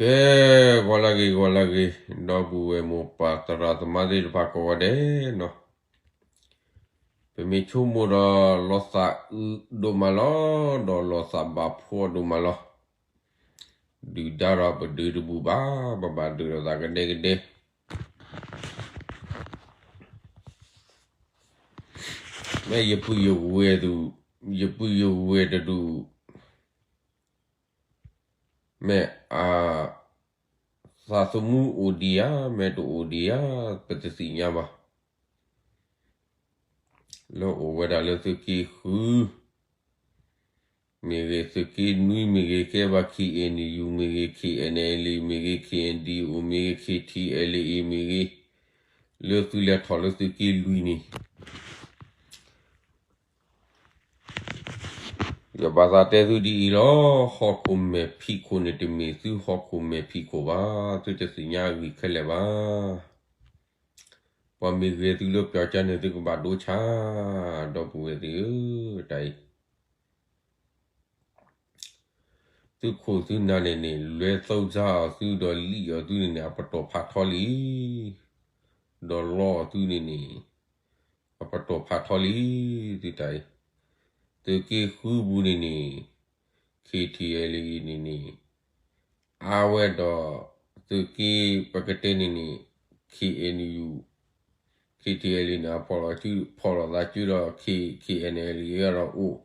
ကဲ, ဂီၤလၢဂ့ၤ ဂီၤလၢဂ့ၤ, ဒီပုၢ်ဝဲၢ်မိၢ်ပၢ်သရၣ်သမါသ့ၣ်တဖၣ်ကိးဂၤဒဲးနီၤ, ပမ့ၢ်ဆိကမိၣ်ဒီးလီၤသးအုးဒိၣ်မးလီၤ, ဒီးလီၤသးဘၣ်ဖှီၣ်ဒိၣ်မးလီၤ, ဒုၣ်ဒါဒီးပဒုးတဘူၣ်ဘၣ်, ပဘၣ်ဒုးလိာ်သးကဒဲကဒဲ မ့ၢ်ယပုၢ်ယဝဲၢ်တဒူၣ်, ယပုၢ်ယဝဲၢ်တဒူၣ်, မ့ၢ်အ, သးသမူအိၣ်ဒံးဧါ, မ့ၢ်တအိၣ်ဒံးဧါ, ပတသ့ၣ်ညါဘၣ်. လၢအိၣ်ဝဲဒၣ်လၢသုးက့ဃု မ့ၢ်ဂ့ၤ, သုးက့နွံမ့ၢ်ဂ့ၤ, ကဲဘၣ် K N U မ့ၢ်ဂ့ၤ, K N L A မ့ၢ်ဂ့ၤ, K N D O မ့ၢ်ဂ့ၤ, K T L A မ့ၢ်ဂ့ၤ, လၢသုလဲၤထီၣ်လၢသုးက့လွံၢ်န့ၣ် ယဘၣ်သးတဲသုဒ်အံၤလီၤ, ဟီၣ်ခိၣ်မဲာ်ဖံးခိၣ်န့ၣ် တမ့ၢ်သုဟီၣ်ခိၣ်မဲာ်ဖံးခိၣ်ဘၣ်, သုတသ့ၣ်ညါအဂ့ၢ်ခဲလၢာ်ဘၣ်. ပှၤမ့ၢ်ဂဲၤသုလၢပျီကါန့ၣ် သုကဘၣ်ဒိဆါ, ဒီပုၢ်ဝဲၢ်သ့ၣ်ဧၢ, တၢ်အံၤ သုခိၣ်သုနၢ်န့ၣ်န့ၣ် လွဲသုးစၢ်အီၤသုဒီးလံၣ်အီၤသုန့ၣ်န့ၣ် အပတီၢ်ဖးထီလံ, ဒီးလီအီၤသုန့ၣ်န့ၣ် အပတီၢ်ဖးထီလံ, သုတၢ်အံၤ သုးက့ဃုပူၤန့ၣ်န့ၣ် K T L A န့ၣ်န့ၣ် အါဝဲဒီး သုးက့ပကတဲန့ၣ်န့ၣ် K N U, K T L A န့ၣ် အဖီၣ်လီၤ, ဖီၣ်လီၤသးစုဒီး K, K N L A ဒီးအိၣ်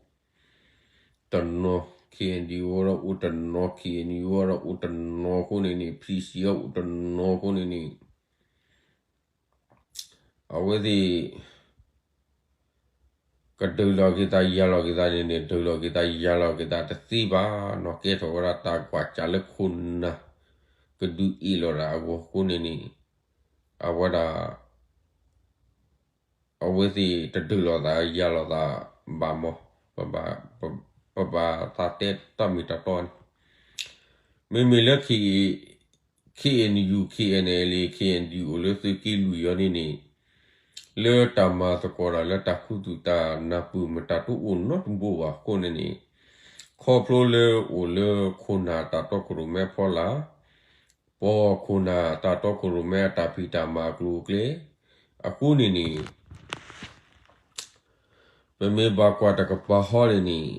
တနီၤ, K N D O ဒီးအိၣ်တနီၤ, K N U ဒီးအိၣ်တနီၤအဃိန့ၣ်န့ၣ် P C ဒီးအိၣ်တနီၤအဃိန့ၣ်န့ၣ် အဝဲသ့ၣ် ကဒုးလီၤက့ၤသးယၤလီၤက့ၤသးန့ၣ်န့ၣ် ဒုးလီၤက့ၤသးယၤလီၤက့ၤသးတသ့ဘၣ်နီၤ, ကဲထီၣ်ဝဲဒၣ်တၢ်ကွၢ်စးလၢခိၣ်နၢ် ကဒုးအ့ၣ်လိာ်သးအဂီၢ်အဃိန့ၣ်န့ၣ် အဝဲဒၣ် အဝဲသ့ၣ်တဒုးလီၤသးယၤလီၤသးဘၣ်မး, ပဘၣ်သးတဲတၢ်မ့ၢ်တၢ်တီန့ၣ် မ့မ့ၢ်လၢ K N U, K N L A, K N D O လၢသုးက့လွံၢ်အံၤန့ၣ်န့ၣ် လၢတၢ်မၤသကိးတၢ်လၢတၢ်ခူသူၣ်တၢ်နၢ်ပၢၢ်မတၤတအိၣ်နီတဘိဘၣ်အဃိန့ၣ်န့ၣ် ခီဖျိလၢအိၣ်လၢခိၣ်နၢ်တၢ်တီခိၣ်ရိၣ်မဲအဖီလာ်, ပှၤခိၣ်နၢ်တၢ်တီခိၣ်ရိၣ်မဲအတၢ်ဖံးတၢ်မၤအကျိၤအကျဲ အဃိန့ၣ်န့ၣ် ပမ့ၢ်ဘၣ်ကွၢ်တၢ်ကပၤဟီန့ၣ်န့ၣ်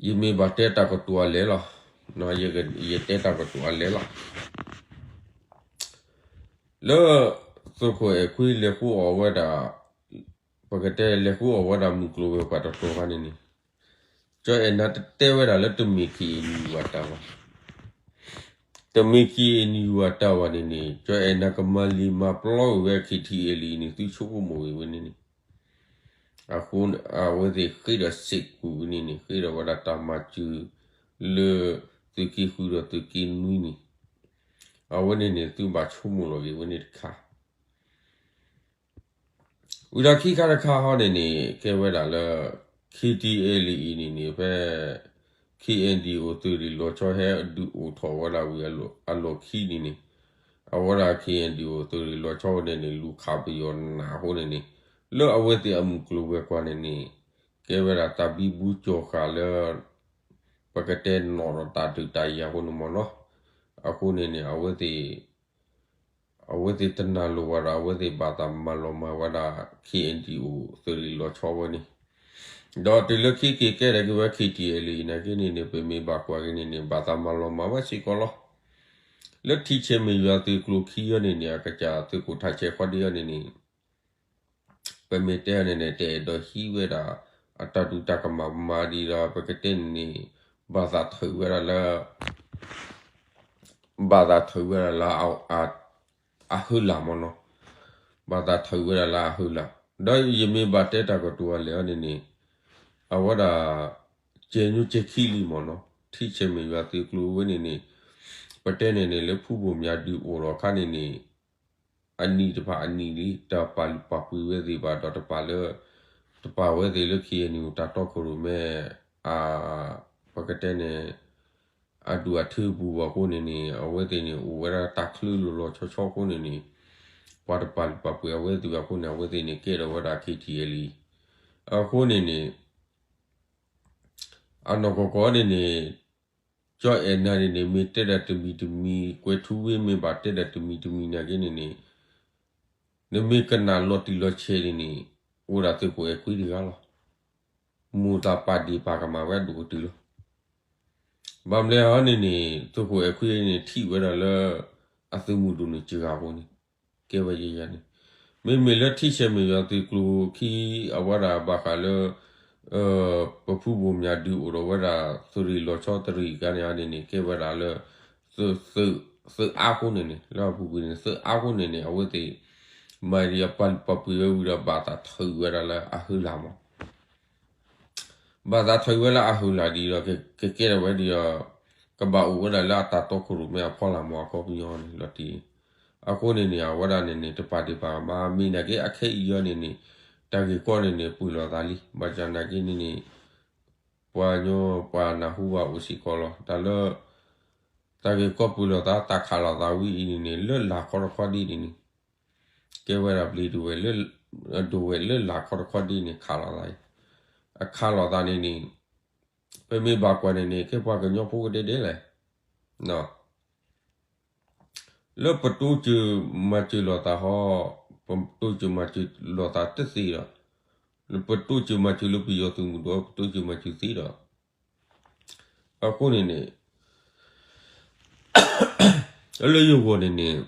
ယမ့ၢ်ဘၣ်တဲတၢ်ကတိၤအလဲၣ်လီၤ. ယတဲတၢ်ကတိၤအလဲၣ်လီၤ. လၢ သုးခိၣ်အဲၣ်ခွံလဲၤဃုအီၣ်ဝဲဒၣ်, ပကတဲလဲၤဃုအီၣ်ဝဲဒၣ်မုၢ်ကျိၤဝဲၤကွာ်တတီၤခါန့ၣ်န့ၣ် ကၠီအဲၣ်နၤတတဲဝဲဒၣ်လၢတမ့ၢ် K N U အတၢ်ဘၣ်, တမ့ၢ် K N U အတၢ်ဘၣ်န့ၣ်န့ၣ် ကၠီအဲၣ်နၤကမၤလံာ်မၤပျီကွံာ်ဝဲ K T L A န့ၣ် သုဆိကမိၣ်ဂ့ၤဝဲန့ၣ်န့ၣ် အဃိ အဝဲသ့ၣ်ဃ့ဒီးစ့ၢ်ကီးဝဲန့ၣ်န့ၣ် ဃ့ဒီးဝဲဒၣ်တၢ်မၤစၢၤလၢ သုးက့ဃုဒီးသုးက့နွံန့ၣ် အဝဲန့ၣ်န့ၣ် သုဘၣ်ဆိကမိၣ်လီၤဂ့ၤဝဲန့ၣ်တခါ ဝံၤဒီးခံခါတခါဟီန့ၣ်န့ၣ် ကဲဝဲဒၣ်လၢ K T L A အံၤန့ၣ်န့ၣ် ဖဲ K N D O သုးရ့ၣ်လီၤဆီဟဲဒုးအိၣ်ထီၣ်ဝဲဒၣ်ဝံၤအလီၢ်ခံန့ၣ်န့ၣ် အဝဲဒၣ် K N D O သုးရ့ၣ်လီၤဆီဝဲန့ၣ်န့ၣ် လူၤခးပယီၤနးအဃိန့ၣ်န့ၣ် လၢအဝဲသ့ၣ်အမုၢ်ကျိၤဝဲၤကွာ်န့ၣ်န့ၣ် ကဲဝဲဒၣ်တၢ်ဘံဘူကၠီၤဃာ်လၢ ပကတဲနီၣ်ဒီးတၢ်ဒုးတၢ်ယၤအဃိန့ၣ်မ့ၢ်နီၤ အဃိန့ၣ်န့ၣ် အဝဲသ့ၣ် အဝဲသ့ၣ်တနာ်လိာ်ဝဲဒီး အဝဲသ့ၣ်ဘၣ်သးမၤလီၤမၢ်ဝဲဒၣ် K N D O သုးရ့ၣ်လီၤဆီဝဲန့ၣ် ဒီးတုၤလၢခံက့ၤကဲထီၣ်က့ၤဝဲ K T L A နာ်က့န့ၣ်န့ၣ် ပမ့ၢ်ဘၣ်ကွၢ်က့ၤန့ၣ်န့ၣ် ဘၣ်သးမၤလီၤမၢ်ဝဲစ့ၢ်ကီးလီၤ. လၢထံဆဲးမဲာ်ယွၤသုးကျိၤခံအံၤန့ၣ်န့ၣ် အကစၢ်သုးခိၣ်ထးဆဲးခီဒံအံၤန့ၣ်န့ၣ် ပမ့ၢ်တဲအီၤန့ၣ်န့ၣ် တအဲၣ်ဒိးဟံးဝဲဒၣ် အတၢ်ဒုးတၢ်ကမၣ်မၤဒံးဒီး ပကတဲန့ၣ်န့ၣ် ဘၣ်သးထုးဝဲဒၣ်လၢ ဘၣ်သးထုးဝဲဒၣ်လၢ အဟုလၢ်မ့ၢ်နီၤ, ဘၣ်သးထုးဝဲဒၣ်လၢအဟုလၢ်, ဒီးယမ့ၢ်ဘၣ်တဲတၢ်ကတိၤအလဲၣ်အီၤန့ၣ်န့ၣ် အဝဲဒၣ် ကဲညိကဲခံလံမ့ၢ်နီၤ, ထံဆဲးမဲာ်ယွၤသုးကျိၤဝဲန့ၣ်န့ၣ် ပတဲန့ၣ်န့ၣ် လၢဖုဘိၣ်မၠးဒုးအိၣ်ထီၣ်အခါန့ၣ်န့ၣ် အနံၣ်တဖၣ်အနံၣ်လံ တပာ်လုၢ်ပာ်ပှ့ၤဝဲသ့ၣ်ဘၣ်ဒီးတပာ်လၢ တပာ်ဝဲသ့ၣ်လၢ K N U တၢ်တီခိၣ်ရိၣ်မဲ ပကတဲန့ၣ် အဒူၣ်အထၢပူၤဘၣ်အဃိန့ၣ်န့ၣ် အဝဲသ့ၣ်န့ၣ် အိၣ်ဝဲဒၣ်တၢ်ချၢလီၤလီၤဆီဆီအဃိန့ၣ်န့ၣ် ပှၤတပာ်လုၢ်ပာ်ပှ့ၤအဝဲသ့ၣ်ဘၣ်အဃိန့ၣ် အဝဲသ့ၣ်န့ၣ် ကဲထီၣ်ဝဲဒၣ် K T L A အဃိန့ၣ်န့ၣ် အနီၢ်ကီၢ်ကီၢ်န့ၣ်န့ၣ် ကၠီအဲၣ်နၤန့ၣ်န့ၣ် မ့ၢ်တဲဒၣ်တမံၤတမံၤ, ကွဲၤထူဝ့မ့ၢ်ဘၣ်တဲဒၣ်တမံၤတမံၤနာ်က့န့ၣ်န့ၣ်, နမ့ၢ်ကနၣ်လီၤတံၢ်လီၤဆဲးန့ၣ်န့ၣ်, အိၣ်ဒၣ်သုးခိၣ်အဲၣ်ခွံတဂၤလီၤ. မိၢ်သးပာ်ဒ့ၣ်ပာ်ကမၣ်ဝဲအဒိၣ်ကတၢၢ်လီၤ. ဘၣ်မနုၤအဃိန့ၣ်န့ၣ် သုးခိၣ်အဲၣ်ခွံန့ၣ် ထံၣ်ဝဲဒၣ်လၢ အသုးမုၢ်ဒိၣ်န့ၣ်စှၤအဃိန့ၣ်, ကဲဝဲယဲယၤန့ၣ်, မ့မ့ၢ်လၢထံဆဲးမဲာ်ယွၤသုးကျိၤခံ အဝဲဒၣ်ဘၣ်ဃးလၢ ပဖုဘိၣ်မၠးဒုးအိၣ်ဒီးဝဲဒၣ် သုးရ့ၣ်လီၤဆီတရ့ၣ်ကါန့ၣ်န့ၣ် ကဲဝဲဒၣ်လၢ သုးအါဃိန့ၣ်န့ၣ် လၢအပူၤကွံာ်န့ၣ် သုးအါဃိန့ၣ်န့ၣ် အဝဲသ့ၣ် မၤဒံးအပာ်လုၢ်ပာ်ပှ့ၤဝဲဝံၤဒီး ဘၣ်သးထုးဝဲဒၣ်လၢအဟုလၢ်မး ဘၣ်သးထုးဝဲလၢအဟုလၢ်ဒ်ဒီး ကကဲထီၣ်ဝဲဒ်ဒီး ကဘၣ်အိၣ်ဝဲဒၣ်လၢအတၢ်တီခိၣ်ရိၣ်မဲအဖီလာ်မး အခီပညီန့ၣ်လီၤတံၢ်. အဃိန့ၣ်န့ၣ် အဝဲဒၣ်န့ၣ်န့ၣ် တပာ်ဒ့ၣ်ပာ်ကမၣ် မ့ၢ်နာ်က့အခဲအံၤအံၤန့ၣ်န့ၣ် တၢ်ဂ့ၢ်ကီန့ၣ်န့ၣ် ပှဲၤလိာ်သးလံ. ဘၣ်ဆၣ်နာ်က့န့ၣ်န့ၣ် ပှၤကညီပှၤနၢ်ဟူဘၣ်အိၣ်စ့ၢ်ကီးလီၤ. တၢ်လၢ တၢ်ဂ့ၢ်ကီပှဲၤလိာ်သး တၢ်ခးလိာ်သးဝံၤအံၤန့ၣ်န့ၣ် လၢလာ်ခီတခီဒ်န့ၣ်န့ၣ် ကဲဝဲဒၣ်ပျ့ၤဒဝဲၢ်လၢ ဒဝဲၢ်လၢလာ်ခီတခီဒ်န့ၣ် ခးလိာ်သးအံၤ, အခးလိာ်သးန့ၣ်န့ၣ် ပမ့ၢ်ဘၣ်ကွၢ်န့ၣ်န့ၣ် ကဲပှၤကညီဖိကဒဲဒဲလဲၣ် လၢပတိစၢၤမၤစၢၤလိာ်သးဟီ, ပတိစၢၤမၤစၢၤလိာ်သးတသ့ဒီး, ပတိစၢၤမၤစၢၤလၢပယီၤသုးမုၢ်ဒိၣ် ပတိစၢၤမၤစၢၤသ့ဒီး, အဃိန့ၣ်န့ၣ် လၢယဂီၢ်န့ၣ်န့ၣ်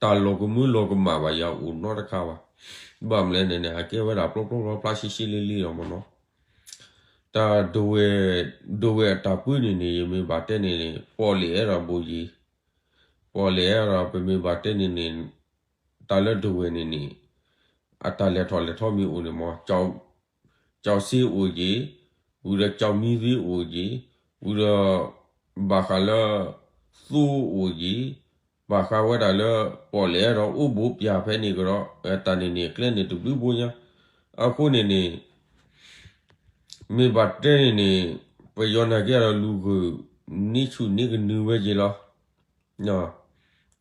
တၢ်လီၤကမၢလီၤကမၣ်ဘၣ်ယၤအိၣ်နီတခါဘၣ်. ဘၣ်မနုၤလဲၣ်န့ၣ်န့ၣ် အကဲဝဲဒၣ်ပျီပျီဖျါဖျါရှဲရှဲလ့လ့လီၤမ့ၢ်နီၤ. တၢ်ဒဝဲၢ် ဒဝဲၢ်အတၢ်ပၢန့ၣ်န့ၣ် ယမ့ၢ်ဘၣ်တဲန့ၣ်န့ၣ် ပီၣ်လဲၣ်အဲၣ်ဒိးဘိယံၤ, ပီၣ်လဲၣ်အဲၣ်ဒိး ပမ့ၢ်ဘၣ်တဲန့ၣ်န့ၣ် တၢ်လၢဒဝဲၢ်န့ၣ်န့ၣ် အတၢ်လဲၤထီၣ်လဲၤထီမ့ၢ်အိၣ်န့ၣ်မ့ၢ် ကၠီၣ်စ့အိၣ်ယံၤ, ဝံၤဒီးကၠီၣ်မံသ့အိၣ်ယံၤ, ဝံၤဒီး ဘၣ်ဃးလၢ သိအိၣ်ယံၤ, ဘၣ်ဃးဝဲဒၣ်လၢ ပီၣ်လဲၣ်အဲၣ်ဒိးအိၣ်ဘိပၠးဖဲန့ၣ်ကဒီး တၢ်န့ၣ်န့ၣ် အကျဲန့ၣ်တဘျုးဘိညါ. အဃိန့ၣ်န့ၣ် မ့ၢ်ဘၣ်တဲန့ၣ်န့ၣ် ပယီၤနာ်က့ဒီးလူၤဂုာ် န့ဆူၣ်န့ကနုာ်ဝဲယ့ၤလီၤ.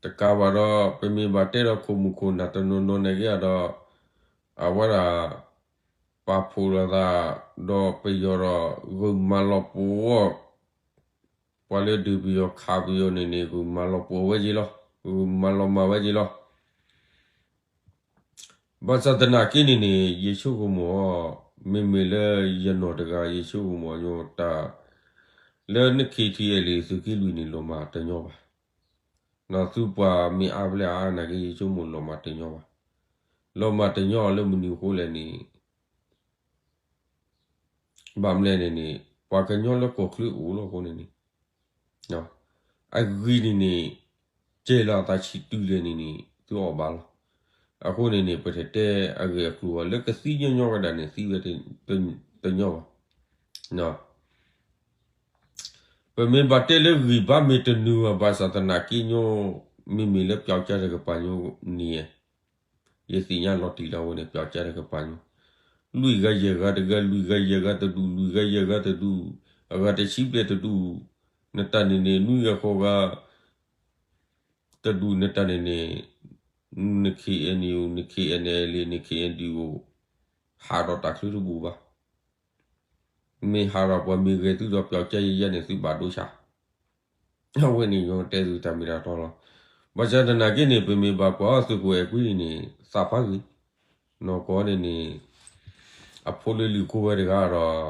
တကးဘၣ်ဒီး ပမ့ၢ်ဘၣ်တဲဒီးခိၣ်မုၣ်ခိၣ်နၢ်တနီၤနီၤနာ်က့ဒီး အဝဲဒၣ် ပာ်ဖှိၣ်လိာ်သး ဒီးပယီၤဒီး ဂုာ်မၤလီၤပှီၤ ပှၤလၢဒုးပယီၤခးပယီၤန့ၣ်န့ၣ် ဂုာ်မၤလီၤပှီၤဝဲယ့ၤလီၤ. ဂုာ်မၤလီၤမၢ်ဝဲယ့ၤလီၤ. ဘၣ်ဆၣ်သနာ်က့န့ၣ်န့ၣ် ယဆိကမိၣ်အီၤ မ့မ့ၢ်လၢယနီၢ်တဂၤ ယဆိကမိၣ်အီၤညီတၢ် လၢန KTLA သုးက့လွံၢ်န့ၣ် လီၤမၢ်တညီဘၣ်. သုပှၤမ့ၢ်အါဖဲလဲၣ်အါနာ်က့ ယဆိကမိၣ်လီၤမၢ်တညီဘၣ်. လီၤမၢ်တညီအီၤလၢမနုၤအဃိလဲၣ်န့ၣ် ဘၣ်မနုၤလဲၣ်န့ၣ်န့ၣ် ပှၤကညီလၢကီၢ်ချၢအိၣ်လီၤအဃိန့ၣ်န့ၣ် အဂ့ၢ်န့ၣ်န့ၣ် ကဲလီၤအသးဆံးတုၤလဲၣ်န့ၣ်န့ၣ် သုအီၣ်ဘၣ်လီၤ. အဃိန့ၣ်န့ၣ် ပတတဲအဂ့ၢ်အကျိၤဘၣ် လၢကသံညီညီကဒၣ်န့ၣ် သံဝဲတညီဘၣ်. ပမ့ၢ်ဘၣ်တဲလၢဂံၢ်ဘါမ့ၢ်တနုာ်ဘၣ် ဘၣ်ဆၣ်သနာ်က့ညီ မ့မ့ၢ်လၢ ပျောက်ကျား တကပၤညီန့ၣ် ယသ့ၣ်ညါလီၤတံၢ်လီၤဝဲန့ၣ် ပျောက်ကျား တကပၤညီ လွံၢ်ဂၤယဲၢ်ဂၤတဂၤ လွံၢ်ဂၤယဲၢ်ဂၤတဒူၣ် လွံၢ်ဂၤယဲၢ်ဂၤတဒူၣ် အဂၤတဆံဘျဲၣ်တဒူၣ် နတၢ်န့ၣ်န့ၣ် နွံဂၤဃိးဂၤ တဒူၣ်နတၢ်န့ၣ်န့ၣ် န KNU န KNLA န KNDO ဟးဒီးတၢ်ချၢတဘူၣ်ဘၣ်. မ့ၢ်ဟးဒီးပှၤမ့ၢ်ဂဲၤသုဒီး ပျောက်ကျား ယဲယဲန့ၣ် သုဘၣ်ဒိဆါ အဝဲန့ၣ်ယတဲသုတၢ်မ့ၢ်တၢ်တီလီၤ. ဘၣ်ဆၣ်သနာ်က့န့ၣ် ပမ့ၢ်ဘၣ်ကွၢ်အီၤ သုးခိၣ်အဲၣ်ကွံန့ၣ်န့ၣ် သးဖးဂ့ၤ နီၢ်ကီၢ်န့ၣ်န့ၣ် အဖိလၢလံာ်ခိဝဲတဂၤဒီး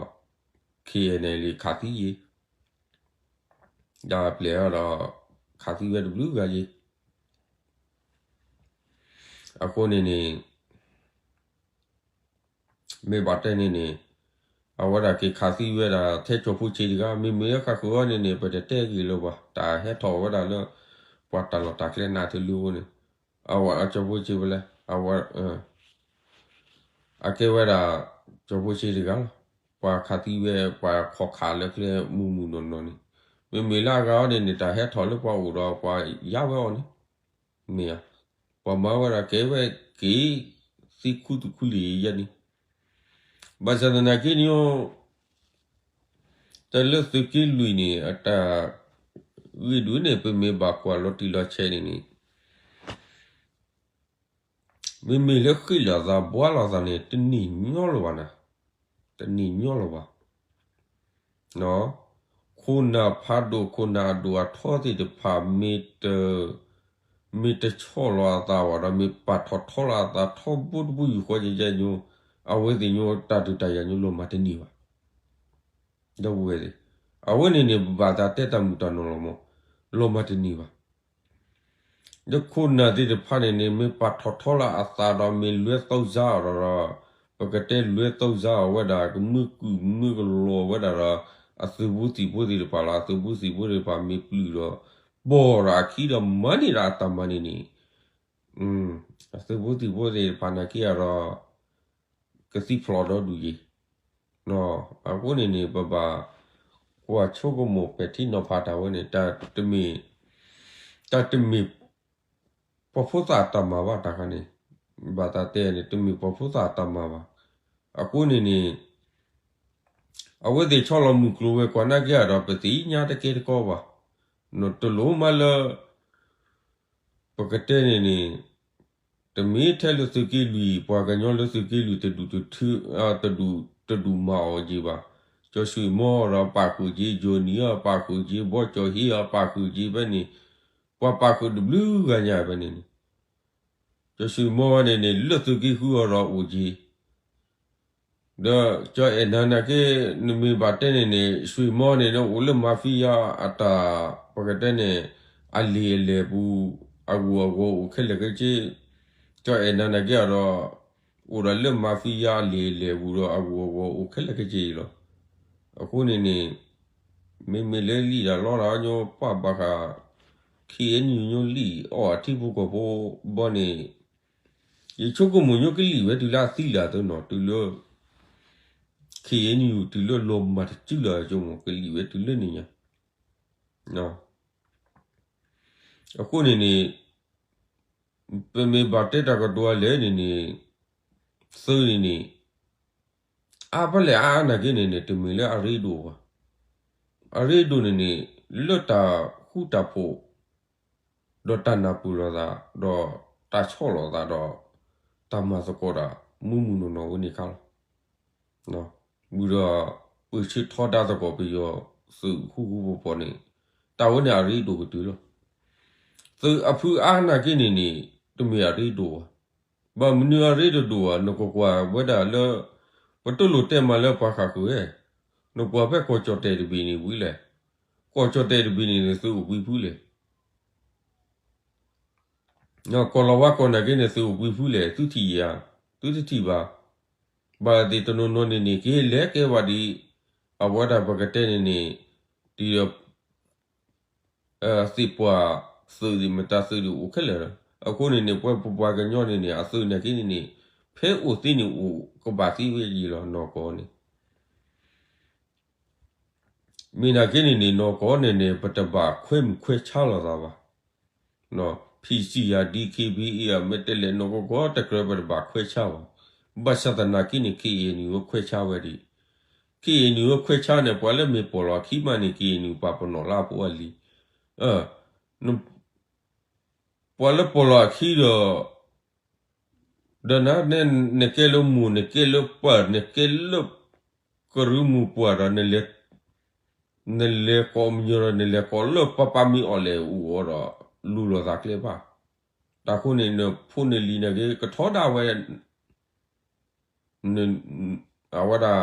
KNLA ခးသံယ့ၤ ဒီးပျဲၢ်အီၤဒီး ခးသံဝဲတဘျုးဂၤယ့ၤ အဃိန့ၣ်န့ၣ် မ့ၢ်ဘၣ်တဲန့ၣ်န့ၣ် အဝဲဒၣ်က့ၤခးသံဝဲဒၣ်ထဲကၠီၤဖိဆ့တဂၤ မ့မ့ၢ်လၢဃၣ်ဃုာ်အီၤန့ၣ်န့ၣ် ပတတဲဂ့ၢ်လၢၤဘၣ် တၢ်ဟဲထီၣ်ဝဲဒၣ်လၢ ပှၤတၢ်လီၢ်တၢ်ကျဲနးတလၢအဃိန့ၣ် အဝဲကၠီၤဖိဆ့ဖဲလဲၣ် အဝဲ အကဲဝဲဒၣ် ကၠီၤဖိဆ့တဂၤလီၤ. ပှၤခးသံဝဲ ပှၤခီၣ်ခးလၢကျဲမုၢ်မုၢ်နီၢ်နီၢ်န့ၣ် မ့မ့ၢ်လၢအဂၤအီၤန့ၣ်န့ၣ် တၢ်ဟဲထီၣ်လၢပှၤအိၣ်ဒီးပှၤယါဝဲအီၤန့ၣ် မ့ၢ်ဧါ ပှၤမၤဝဲဒၣ်ကဲဝဲက့ၤ သံခူသူၣ်ခူလံာ်ယဲန့ၣ် ဘၣ်ဆၣ်သနာ်က့န့ၣ် တၢ်လၢသုးက့လွံၢ်န့ၣ် အတၢ်ဂ့ၢ်ဒုးန့ၣ် ပမ့ၢ်ဘၣ်ကွၢ်လီၤတံၢ်လီၤဆဲးန့ၣ်န့ၣ် မ့မ့ၢ်လၢဃ့ၢ်လိာ်သးဘှါလိာ်သးန့ၣ် တနံၣ်ညီလၢၤဘၣ်နၤ, တနံၣ်ညီလၢၤဘၣ်. ခိၣ်နၢ်ဖးဒိၣ် ခိၣ်နၢ်အဒိၣ်အထီသ့ၣ်တဖၣ် မ့ၢ်တဆီၣ်လီၤအသးဘၣ်ဒီး မ့ၢ်ပာ်ထီၣ်ထီလီၤအသးထီဘိတဘိယူၢ်ဃီယဲယဲညိ အဝဲသ့ၣ်ညိတၢ်ဒုးတၢ်ယၤညိလီၤမၢ်တန့ၢ်ဘၣ်. ဒီပုၢ်ဝဲၢ်သ့ၣ်, အဝဲန့ၣ်န့ၣ် ဘၣ်သးတဲတၢ်မုာ်တၢ်နီၢ်လီၤမး, လီၤမၢ်တန့ၢ်ဘၣ်. ဒီးခိၣ်နၢ်သ့ၣ်တဖၣ်န့ၣ်န့ၣ် မ့ၢ်ပာ်ထီၣ်ထီလီၤအသးဒီး မ့ၢ်လွဲၢ်သီစါအီၤဒီး ပကတဲလွဲၢ်သီစါအီၤဝဲဒၣ် ကမုၢ်ကုာ်မုၢ်ကလီၤဝဲဒၣ်ဒီး အသုးဘူးသံၣ်ဘိသ့ၣ်တဖၣ်လီၤ. အသုးဘူးသံၣ်ဘိသ့ၣ်တဖၣ်မ့ၢ်ပျုၢ်ဒီး ဘီၣ်ဒီးအခံဒီးမၤန့ၢ်ဒီးအတၢ်မၤန့ၣ်န့ၣ် အသုးဘူးသံၣ်ဘိသ့ၣ်တဖၣ်နာ်က့အီၤဒီး ကသံၣ်ဖျိးဒီဒူၣ်ယံၤ, အဃိန့ၣ်န့ၣ် ပဘၣ်ကွၢ်ဆိကမိၣ်ပဲာ်ထံနီၤဖးတၢ်ဝဲန့ၣ် တၢ်တမ့ၢ် တၢ်တမ့ၢ် ပှၤဖိသၣ်အတၢ်မၤဘၣ်တၢ်ခါန့ၣ်, ဘၣ်သးတဲန့ၣ် တမ့ၢ်ပှၤဖိသၣ်အတၢ်မၤဘၣ်. အဃိန့ၣ်န့ၣ် အဝဲသ့ၣ်ဆီၣ်လီၤမုၢ်ကျိၤဝဲၤကွာ်နာ်က့အီၤဒီး ပသ့ၣ်ညါတကဲတကီဘၣ်. တလိၣ်မးလၢ ပကတဲန့ၣ်န့ၣ် တမ့ၢ်ထဲလၢသုးက့လွံၢ် ပှၤကညီလၢသုးက့လွံၢ်တဒူၣ်တထူ တဒူၣ် တဒူၣ်မၤအီၤက့ၤဘၣ်. ကၠီဆွ့ၣ်မီဒီးပာ်ဃုာ်က့ၤ, ကၠီနံၤအီၤပာ်ဃုာ်က့ၤ, ဘီကၠီဟ့အီၤပာ်ဃုာ်က့ၤဖဲန့ၣ်, ပှၤပာ်ဃုာ်တဘျုးဂၤညါဖဲန့ၣ်န့ၣ်, ကၠီဆွ့ၣ်မီဝဲန့ၣ်န့ၣ် လၢသုးက့ဃုအီၤဒီးအိၣ်က့ၤ ဒီးကၠီအဲၣ်နၤနာ်က့ နမ့ၢ်ဘၣ်တဲန့ၣ်န့ၣ် ဆွ့ၣ်မီန့ၣ်န့ၣ် အိၣ်လၢမၤဖံယါအတၢ် ပကတဲန့ၣ် အလံာ်အလဲၢ်ပူၤ အဂီၤအဂီၤအိၣ်ခဲလၢာ်ခဲဆ့, ကၠီအဲၣ်နၤနာ်က့အီၤဒီး အိၣ်ဒီးလၢမၤဖံယါအလံာ်အလဲၢ်ပူၤဒီး အဂီၤအဂီၤအိၣ်ခဲလၢာ်ခဲဆ့အံၤလီၤ. အဃိန့ၣ်န့ၣ် မ့မ့ၢ်လၢလံာ်တၢ်လီတၢ်အီညိ ပှၤဘၣ်ဃး ခ့ၣ်အဲၣ်ယူၣ်ညိလံာ်အီၣ်အထံဖိကီၢ်ဖိဘီန့ၣ် ယဆိကမိၣ်ညိကလံာ်ဝဲတုၤလၢအသံလၢာ်အသိးနီၤ တုၤလၢ ခ့ၣ်အဲၣ်ယူၣ် တုၤလၢလီၤမၢ်တစုလၢာ် ယဆိကမိၣ်ကလံာ်ဝဲတုၤလၢန့ၣ်ညါ. အဃိန့ၣ်န့ၣ် ပမ့ၢ်ဘၣ်တဲတၢ်ကတိၤအလဲၣ်န့ၣ်န့ၣ် သုးန့ၣ်န့ၣ် အါဖဲလဲၣ်အါနာ်က့န့ၣ်န့ၣ် တမ့ၢ်လၢအရ့ဒိၣ်ဘၣ်. အရ့ဒိၣ်န့ၣ်န့ၣ် လၢတၢ်ဃူတၢ်ဖိး ဒီးတၢ်နၢ်ပၢၢ်လိာ်သး ဒီးတၢ်ဆီၣ်လိာ်သးဒီး တၢ်မၤသကိးတၢ် မုၢ်မုၢ်နီၢ်နီၢ်ဝဲန့ၣ်ခါလီၤ. ဝံၤဒီး ပၢၢ်ဆၢထီဒါသကိးပယီၤသုးဃူဃူဖိးဖိးန့ၣ် တၢ်ဝဲန့ၣ်အရ့ဒိၣ်ကတုၤလီၤ. သုးအဖုအါနာ်က့န့ၣ်န့ၣ် တမ့ၢ်အရ့ဒိၣ်ဘၣ်. ဘၣ်မနုၤအရ့တဒိၣ်ဘၣ် နကကွၢ်ဝဲဒၣ်လၢ ပတလိၣ်တဲမးလၢပှၤဃၣ်ဃုာ်ဝဲ, နကွၢ်ဖဲကီၢ်ကၠီၣ်တဲၣ်တဘ့ၣ်န့ၣ်ဝံၤလဲၣ်. ကီၢ်ကၠီၣ်တဲၣ်တဘ့ၣ်န့ၣ်န့ၣ် သုးအိၣ်ဘှံးဖုလဲၣ်. ကီၢ်လီၤဝါကီၢ်နာ်က့န့ၣ် သုးအိၣ်ဘှံးဖုလဲၣ် သုထံၣ်ယၤ, သုတထံၣ်ဘၣ်. ဘၣ်သ့ၣ်တနီၤနီၤန့ၣ်န့ၣ် ကဟဲလဲၤကဲဝဲဒ် အဝဲဒၣ်ပကတဲန့ၣ်န့ၣ် ဒ်ဒီး သ့ၣ်ပှၢ်သုးသ့ၣ်မတၤသုးဒ်အိၣ်ခဲလၢာ်လီၤ. အဃိန့ၣ်န့ၣ် ပဝဲပပှၤကညီန့ၣ်န့ၣ် အသုးနာ်က့န့ၣ်န့ၣ် ဖဲအိၣ်သ့န့ၣ်အိၣ်ကဘၣ်သ့ဝဲယံၤလီၤ နီၢ်ကီၢ်န့ၣ် မ့ၢ်နာ်က့န့ၣ်န့ၣ် နီၢ်ကီၢ်န့ၣ်န့ၣ် ပတဘၣ်ခွဲမုၣ်ခွဲဆါလိာ်သးဘၣ်. ဖံးစံယၤ ဒံခ့ဘ့အံၤ မ့ၢ်တဲလဲၣ် နီၢ်ကီၢ်ကီၢ်တကြၢးပတဘၣ်ခွဲဆါဘၣ်. ဘၣ်ဆၣ်သနာ်က့န့ၣ် ခ့ၣ်အဲၣ်ယူၣ်ဝဲခွဲဆါဝဲဒ်, ခ့ၣ်အဲၣ်ယူၣ်ဝဲခွဲဆါန့ၣ် ပှၤလၢမ့ၢ်ပိာ်လီၤအခံမးန့ၣ် ခ့ၣ်အဲၣ်ယူၣ်ပာ်ပနီၣ်လၢအဖိအလံၤ, ပှၤလၢပိာ်လီၤအခံဒီး ဒီးန နကဲလၢမိၢ် နကဲလၢပၢ် နကဲလၢ ကရၢမိၢ်ပှၢ်ဒီး နလဲၤကိးမညီၤဒီး နလဲၤကိးလၢပၢ်ပၢ်မ့ၢ်အီၣ်လဲၣ်အိၣ်အီၤဒီး လူၤလိာ်သးကျဲဘၣ်. တၢ်ဃိန့ၣ် နဖိနလံၤနာ်က့ ကထီဒါဝဲ အဝဲဒၣ်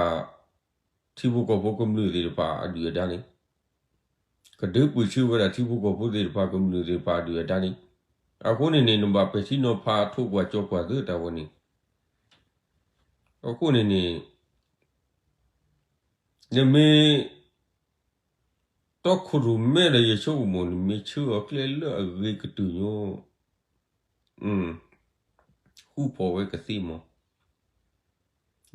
ထံဖိကီၢ်ဖိကမျၢၢ်သ့ၣ်တဖၣ်အဒုၣ်အဒါန့ၣ်, ကဒုးပၢၢ်ဆၢဝဲဒၣ်ထံဖိကီၢ်ဖိသ့ၣ်တဖၣ်ကမျၢၢ်သ့ၣ်တဖၣ်အဒုၣ်အဒါန့ၣ်, အဃိန့ၣ်န့ၣ် နဘၣ်ပဲာ်ထံနီၤဖးထိၣ်ကွၢ်ကၠီကွၢ်သ့တၢ်ဝဲန့ၣ်, အဃိန့ၣ်န့ၣ် နမ့ၢ် တီခိၣ်ရိၣ်မဲဒီးယဆိကမိၣ် နမ့ၢ်ဆှၢအီၤကျဲလၢအဂ့ၤကတၢၢ်ညီ ဃူဖိးဝဲကသ့မး,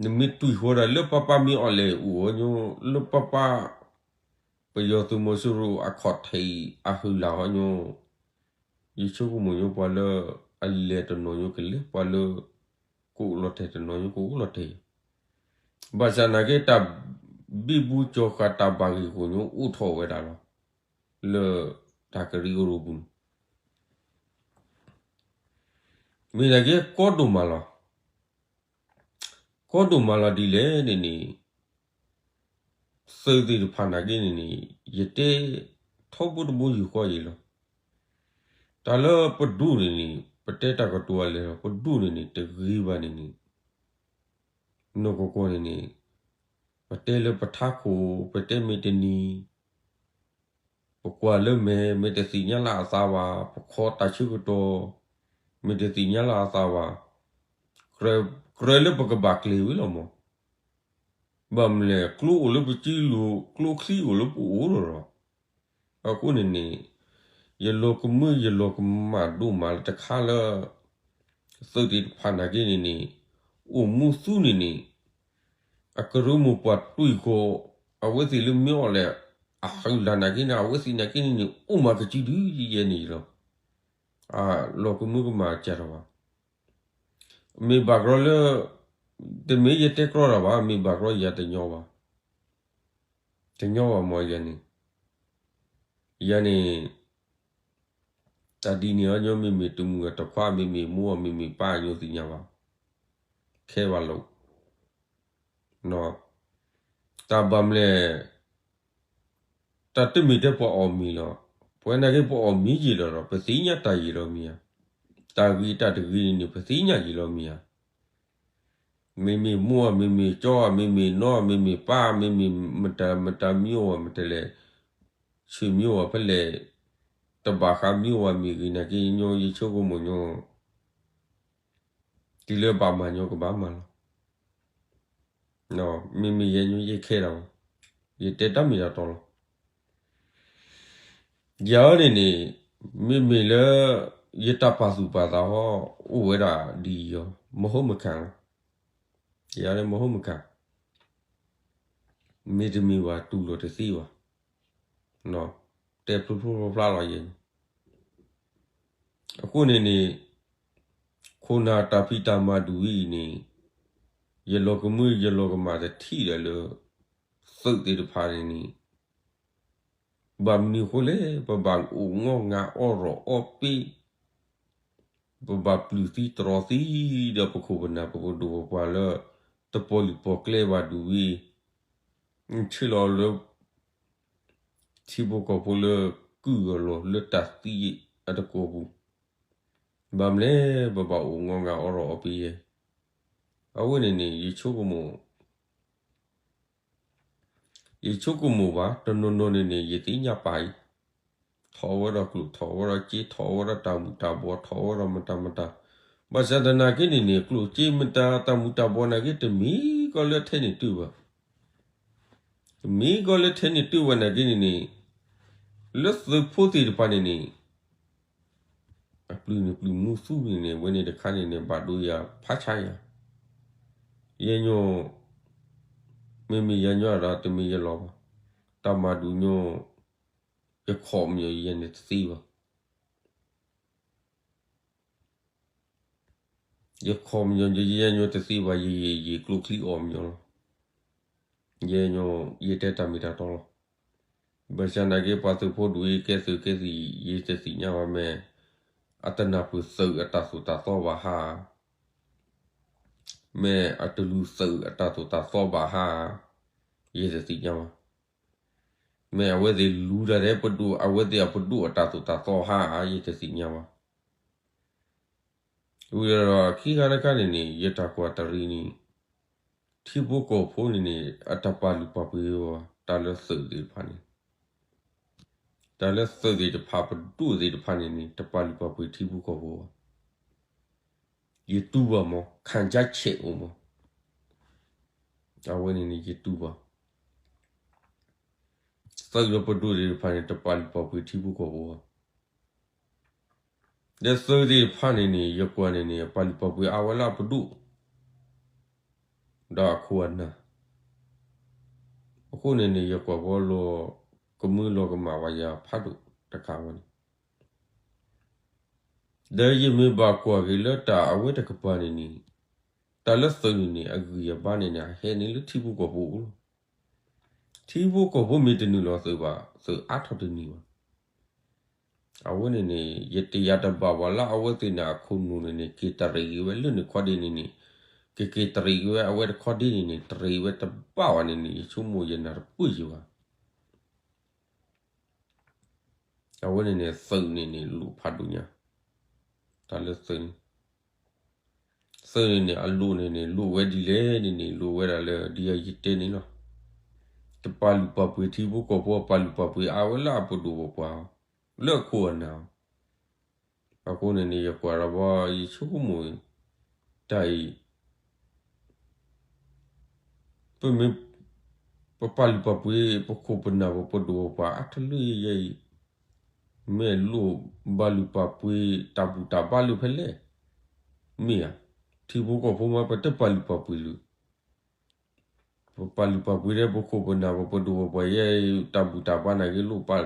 နမ့ၢ်တွံၢ်ဃီၤဒၣ်လၢပၢ်ပၢ်မ့ၢ်အီၣ်လဲၣ်အိၣ်အီၤညီ လၢပၢ်ပၢ် ပယီၤသုးမီၤစိရိၤအခီၣ်ထံးအဟုၣ်လၢ်အီၤညီ ယဆိကမိၣ်ညီပှၤလၢအလဲၤတနီၤညီကလဲၤ ပှၤလၢ ကအိၣ်လီၤတဲာ်တနီၤညီကအိၣ်လီၤတဲာ်, ဘၣ်ဆၣ်နာ်က့တၢ်ဘံဘူကၠီဃာ်တၢ်ဘၣ်ဂ့ၢ်ဂီၢ်ညီအိၣ်ထီၣ်ဝဲဒၣ်လီၤ, လၢတၢ်ကရၢကရိပူၤန့ၣ် မ့ၢ်နာ်က့ကီဒိၣ်မးလီၤ, ကီဒိၣ်မးလီၤဒ်လဲၣ်န့ၣ်န့ၣ် သုးသ့ၣ်တဖၣ်နာ်က့န့ၣ်န့ၣ် ယတဲထီဘိတဘိယူၢ်ဃီအံၤလီၤ. တၢ်လၢပဒိၣ်န့ၣ်န့ၣ် ပတဲတၢ်ကတိၤအလဲၤလီၤ, ပဒိၣ်န့ၣ်န့ၣ် တဂ့ၤဘၣ်န့ၣ်န့ၣ် နီၢ်ကီၢ်ကီၢ်န့ၣ်န့ၣ် ပတဲလၢပထးခိၣ် ပတဲမ့ၢ်တနံၤ ပကွၢ်လၢမဲာ် မ့ၢ်တသ့ၣ်ညါလၢအသးဘၣ်, ပခိးတၢ်ဆၢကတီၢ် မ့ၢ်တသ့ၣ်ညါလၢအသးဘၣ်, ကြၢးလၢပကဘၣ်ကျဲၤဝဲလီၤမး. ဘၣ်မနုၤလဲၣ် ကျိအိၣ်လၢပစုလိၤ, ကျိချံအိၣ်လၢပအိၣ်လီၤလီၤ. အဃိန့ၣ်န့ၣ် ယလီၤကမၢယလီၤကမၣ်ဒိၣ်မးလၢတခါလၢ သုးသ့ၣ်တဖၣ်နာ်က့န့ၣ်န့ၣ် အိၣ်မူသူန့ၣ်န့ၣ် အကရၢမိၢ်ပှၢ်တွံၢ်ဃီၤ အဝဲသ့ၣ်လၢမ့ၢ်အီၣ်လဲၣ် အဟုးလၢ်နာ်က့န့ၣ် အဝဲသ့ၣ်နာ်က့န့ၣ်န့ၣ် အိၣ်မးကစုဒုယဲန့ၣ်လီၤ. အလီၤကမၢကမၣ်ကၢ်ထီၣ်ဘၣ်. မ့ၢ်ဘၣ်ကြီလၢ တမ့ၢ်ယတဲကြီတၢ်ဘၣ်, မ့ၢ်ဘၣ်ကြီယၤတညီဘၣ်, တညီဘၣ်မးယၤန့ၣ်, ယၤန့ၣ် တၢ်ဒ်န့ၣ်အညီ မ့မ့ၢ်တမုၢ်အတခွါ မ့မ့ၢ်မိၢ်အ မ့မ့ၢ်ပၢ်အညီသ့ၣ်ညါဘၣ်, ခဲဘၣ်လိာ်, တၢ်ဘၣ်မနုၤလဲၣ် တၢ်တမ့ၢ်ထဲပှၤအီၣ်မ့ၤလီၤ. ပဝဲနာ်က့ပအီၣ်မ့ၤယံာ်လီၤဒီး ပသ့ၣ်ညါတၢ်ယံာ်လီၤမ့ၢ်ဧါ, တၢ်ဂ့ၤတၢ်တဂ့ၤန့ၣ်န့ၣ် ပသ့ၣ်ညါယံာ်လီၤမ့ၢ်ဧါ. မ့မ့ၢ်မိၢ်ဧါ မ့မ့ၢ်ကၠီဧါ မ့မ့ၢ်နီၢ် မ့မ့ၢ်ပၢ် မ့မ့ၢ်မတၤမတၤမ့ၢ်ဧါ မတၤလဲၣ် ဆွေမျိုးဧါ ဖဲလဲၣ် တဘၣ်ဃးမ့ၢ်ဧါ မ့ၢ်ဂ့ၤနာ်က့ညီ ယဆိကမိၣ်ညီ တုၤလၢဘၣ်မၤညီကဘၣ်မၤလီၤ. မ့မ့ၢ်ယဲညီယဲခဲဒၣ်ဝဲ, ယတဲတၢ်မ့ၢ်တၢ်တီလီၤ. ယၤန့ၣ်န့ၣ် မ့မ့ၢ်လၢ ယတၢ်ပာ်သူၣ်ပာ်သးဟီ အိၣ်ဝဲဒၣ်ဒ်အံၤအီၤ မဟုတ်မခံလီၤ. ယၤလၢ မဟုတ်မခံ, မ့တမ့ၢ်ဘၣ်တူၢ်လိာ်တသ့ဘၣ်. တဲဖျိဖျိဖျါဖျါလီၤယဲန့ၣ်. အဃိန့ၣ်န့ၣ် ခိၣ်နၢ်တၢ်ဖံးတၢ်မၤဒ်ဝဲအံၤန့ၣ် ယလီၤကမၢယလီၤကမၣ်တထံၣ်ဒီးလၢ သုးသ့ၣ်တဖၣ်န့ၣ်န့ၣ် ဘၣ်မနုၤအဃိလဲၣ် ပဘၣ်အိၣ်ငီၢ်ငါအီၣ်ရီၣ်အီၣ်ပ့ၢ် ပဘၣ်ပျုၢ်သံတြီသံဒီးပခိၣ်ပနၢ်ပပဒိၣ်ပပှၢ်လၢ တပီၢ်လုၢ်ပီၢ်ကျဲဘၣ်ဒ်ဝဲ ဆ့ၣ်လီၤလၢ ထံဖိကီၢ်ဖိလၢကုၢ်အလီၢ်လၢတၢ်သံအတကိးပူၤ, ဘၣ်မနုၤလဲၣ် ပဘၣ်အိၣ်ငီၢ်ငါအီၣ်ရီၣ်အီၣ်ပ့ၢ်ယဲ, အဝဲန့ၣ်န့ၣ် ယဆိကမိၣ် ယဆိကမိၣ်ဘၣ် တနီၤနီၤန့ၣ်န့ၣ် ယသ့ၣ်ညါပာ်အံၤ, ထီၣ်ဝဲဒီးကျိၣ် ထီၣ်ဝဲဒီးစ့ ထီၣ်ဝဲဒီးတၢ်မူၤတၢ်ဘှီး ထီၣ်ဝဲဒီးမတၤမတၤ, ဘၣ်ဆၣ်သနာ်က့န့ၣ်န့ၣ် ကျိၣ်စ့မတၤ တၢ်မူၤတၢ်ဘှီးနာ်က့ တမ့ၢ်ကီလၢထဲန့ၣ်တၢၢ်ဘၣ်, တမ့ၢ်ကီလၢထဲန့ၣ်တၢၢ်ဘၣ်နာ်က့န့ၣ်န့ၣ်, လၢသုးဖိသ့ၣ်တဖၣ်န့ၣ်န့ၣ် အပျုၢ်န့ၣ်ပျုၢ်မူသူန့ၣ်န့ၣ် ဝဲန့ၣ်တခါန့ၣ်န့ၣ် ဘၣ်ဒိယၤဖးဆါယၤ, ယဲညီ, မ့မ့ၢ်ယဲညီဒီးတမ့ၢ်ယလီၤဘၣ်, တၢ်မၤဒူၣ်ညီ, ယခီၣ်မညီၤယဲန့ၣ်တသ့ဘၣ်, ယခီၣ်မညီၤယဲညီတသ့ဘၣ်, ယယံာ်ကျိချံအီၣ်မညီၤလီၤ, ယဲညီ, ယတဲတၢ်မ့ၢ်တၢ်တီလီၤ. ဘၣ်ဆၣ်နာ်က့ ပှၤသုးဖိဒူၣ်အံၤ ကဲသုးကဲသံၣ် ယတသ့ၣ်ညါဘၣ်မ့ၢ် အတနၢ်ပၢၢ်သုးအတၢ်သိၣ်တၢ်သီဘၣ်ဧါ, မ့ၢ်အတလူၤသုးအတၢ်သိၣ်တၢ်သီဘၣ်ဧါ, ယတသ့ၣ်ညါဘၣ်. မ့ၢ်အဝဲသ့ၣ်လူၤတၢ်ထဲပဒိၣ် အဝဲသ့ၣ်အပဒိၣ်အတၢ်သိၣ်တၢ်သီဧါ, ယတသ့ၣ်ညါဘၣ်. ဝံၤဒီးခံခါတခါန့ၣ်န့ၣ် ယတၢ်ကွၢ်တရံးန့ၣ် ထံဖိကီၢ်ဖိန့ၣ်န့ၣ် အတပာ်လုၢ်ပာ်ပှ့ၤဘၣ် တၢ်လၢသုးသ့ၣ်တဖၣ်န့ၣ်, တၢ်လၢသုးသ့ၣ်တဖၣ် ပဒိၣ်သ့ၣ်တဖၣ်န့ၣ်န့ၣ် တပာ်လုၢ်ပာ်ပှ့ၤထံဖိကီၢ်ဖိဘၣ်. ယတူၢ်ဘၣ်မး ခံစားချက်အိၣ်မး, အဝဲန့ၣ်န့ၣ် ယတူၢ်ဘၣ်. သုးဒီးပဒိၣ်သ့ၣ်တဖၣ်န့ၣ် တပာ်လုၢ်ပာ်ပှ့ၤထံဖိကီၢ်ဖိဘၣ်. ဒီးသုးသ့ၣ်တဖၣ်န့ၣ်န့ၣ် ယကွၢ်န့ၣ်န့ၣ် ပာ်လုၢ်ပာ်ပှ့ၤအါဝဲလၢအပဒိၣ် ဒီးအခိၣ်အနၢ်, အဃိန့ၣ်န့ၣ် ယကွၢ်ပှၤလီၤကမၢလီၤကမၣ်ဝဲယၤဖးဒိၣ်တခါဝဲန့ၣ် ဒီးယမ့ၢ်ဘၣ်ကွၢ်က့ၤလၢတၢ်အဝဲတကပၤန့ၣ်န့ၣ်, တၢ်လၢသုးန့ၣ်န့ၣ် အဂံၢ်အဘါန့ၣ်န့ၣ် အဟဲန့ၣ်လၢထံဖိကီၢ်ဖိအအိၣ်လီၤ. ထံဖိကီၢ်ဖိမ့ၢ်တနုာ်လီၤသုးဘၣ် သုးအါထီၣ်တန့ၢ်ဘၣ်. အဝဲန့ၣ်န့ၣ် ယတယာ်တဘၣ်ဘၣ်လၢအဝဲသ့ၣ်န့ၣ် အခိၣ်နူာ်န့ၣ်န့ၣ် က့ၤတရံးက့ၤဝဲလၢန့ၣ်ခီဒ့န့ၣ်န့ၣ်, ကက့ၤတရံးဝဲအဝဲတခီဒ်န့ၣ်န့ၣ် တရံးဝဲတဘၣ်ဝဲန့ၣ်န့ၣ် ယဆိကမိၣ်ယနၢ်တပၢၢ်ယံၤဘၣ်. အဝဲန့ၣ်န့ၣ် သုးန့ၣ်န့ၣ် လိၣ်ဖးဒိၣ်ညါ, တၢ်လၢသုးန့ၣ် သုးန့ၣ်န့ၣ် အလိၣ်န့ၣ်န့ၣ် လိၣ်ဝဲဒ်လဲၣ်န့ၣ်န့ၣ် လိၣ်ဝဲဒၣ်လၢဒ်အံၤယတဲန့ၣ်လီၤ. တပာ်လုၢ်ပာ်ပှ့ၤထံဖိကီၢ်ဖိ ပာ်လုၢ်ပာ်ပှ့ၤအါဝဲလၢအပဒိၣ်ပပှၢ် လၢအခိၣ်အနၢ် အဃိန့ၣ်န့ၣ် ယကွၢ်ဒီးဘီ ယဆိကမိၣ် တၢ်အံၤ ပမ့ၢ် ပပာ်လုၢ်ပာ်ပှ့ၤ ပခိၣ်ပနၢ် ပပဒိၣ်ပပှၢ်အါတလၢယဲအံၤ မ့ၢ်လိၣ်ဘၣ်လုၢ်ပာ်ပှ့ၤတၢ်ဘူၣ်တၢ်ဘါလၢဖဲလဲၣ်, မ့ၢ်ဧါ, ထံဖိကီၢ်ဖိမး ပတပာ်လုၢ်ပာ်ပှ့ၤလၢ ပပာ်လုၢ်ပာ်ပှ့ၤဒီးပခိၣ်ပနၢ် ပပဒိၣ်ပပှၢ်ယဲအံၤ တၢ်ဘူၣ်တၢ်ဘါနာ်က့လိၣ်ပာ်,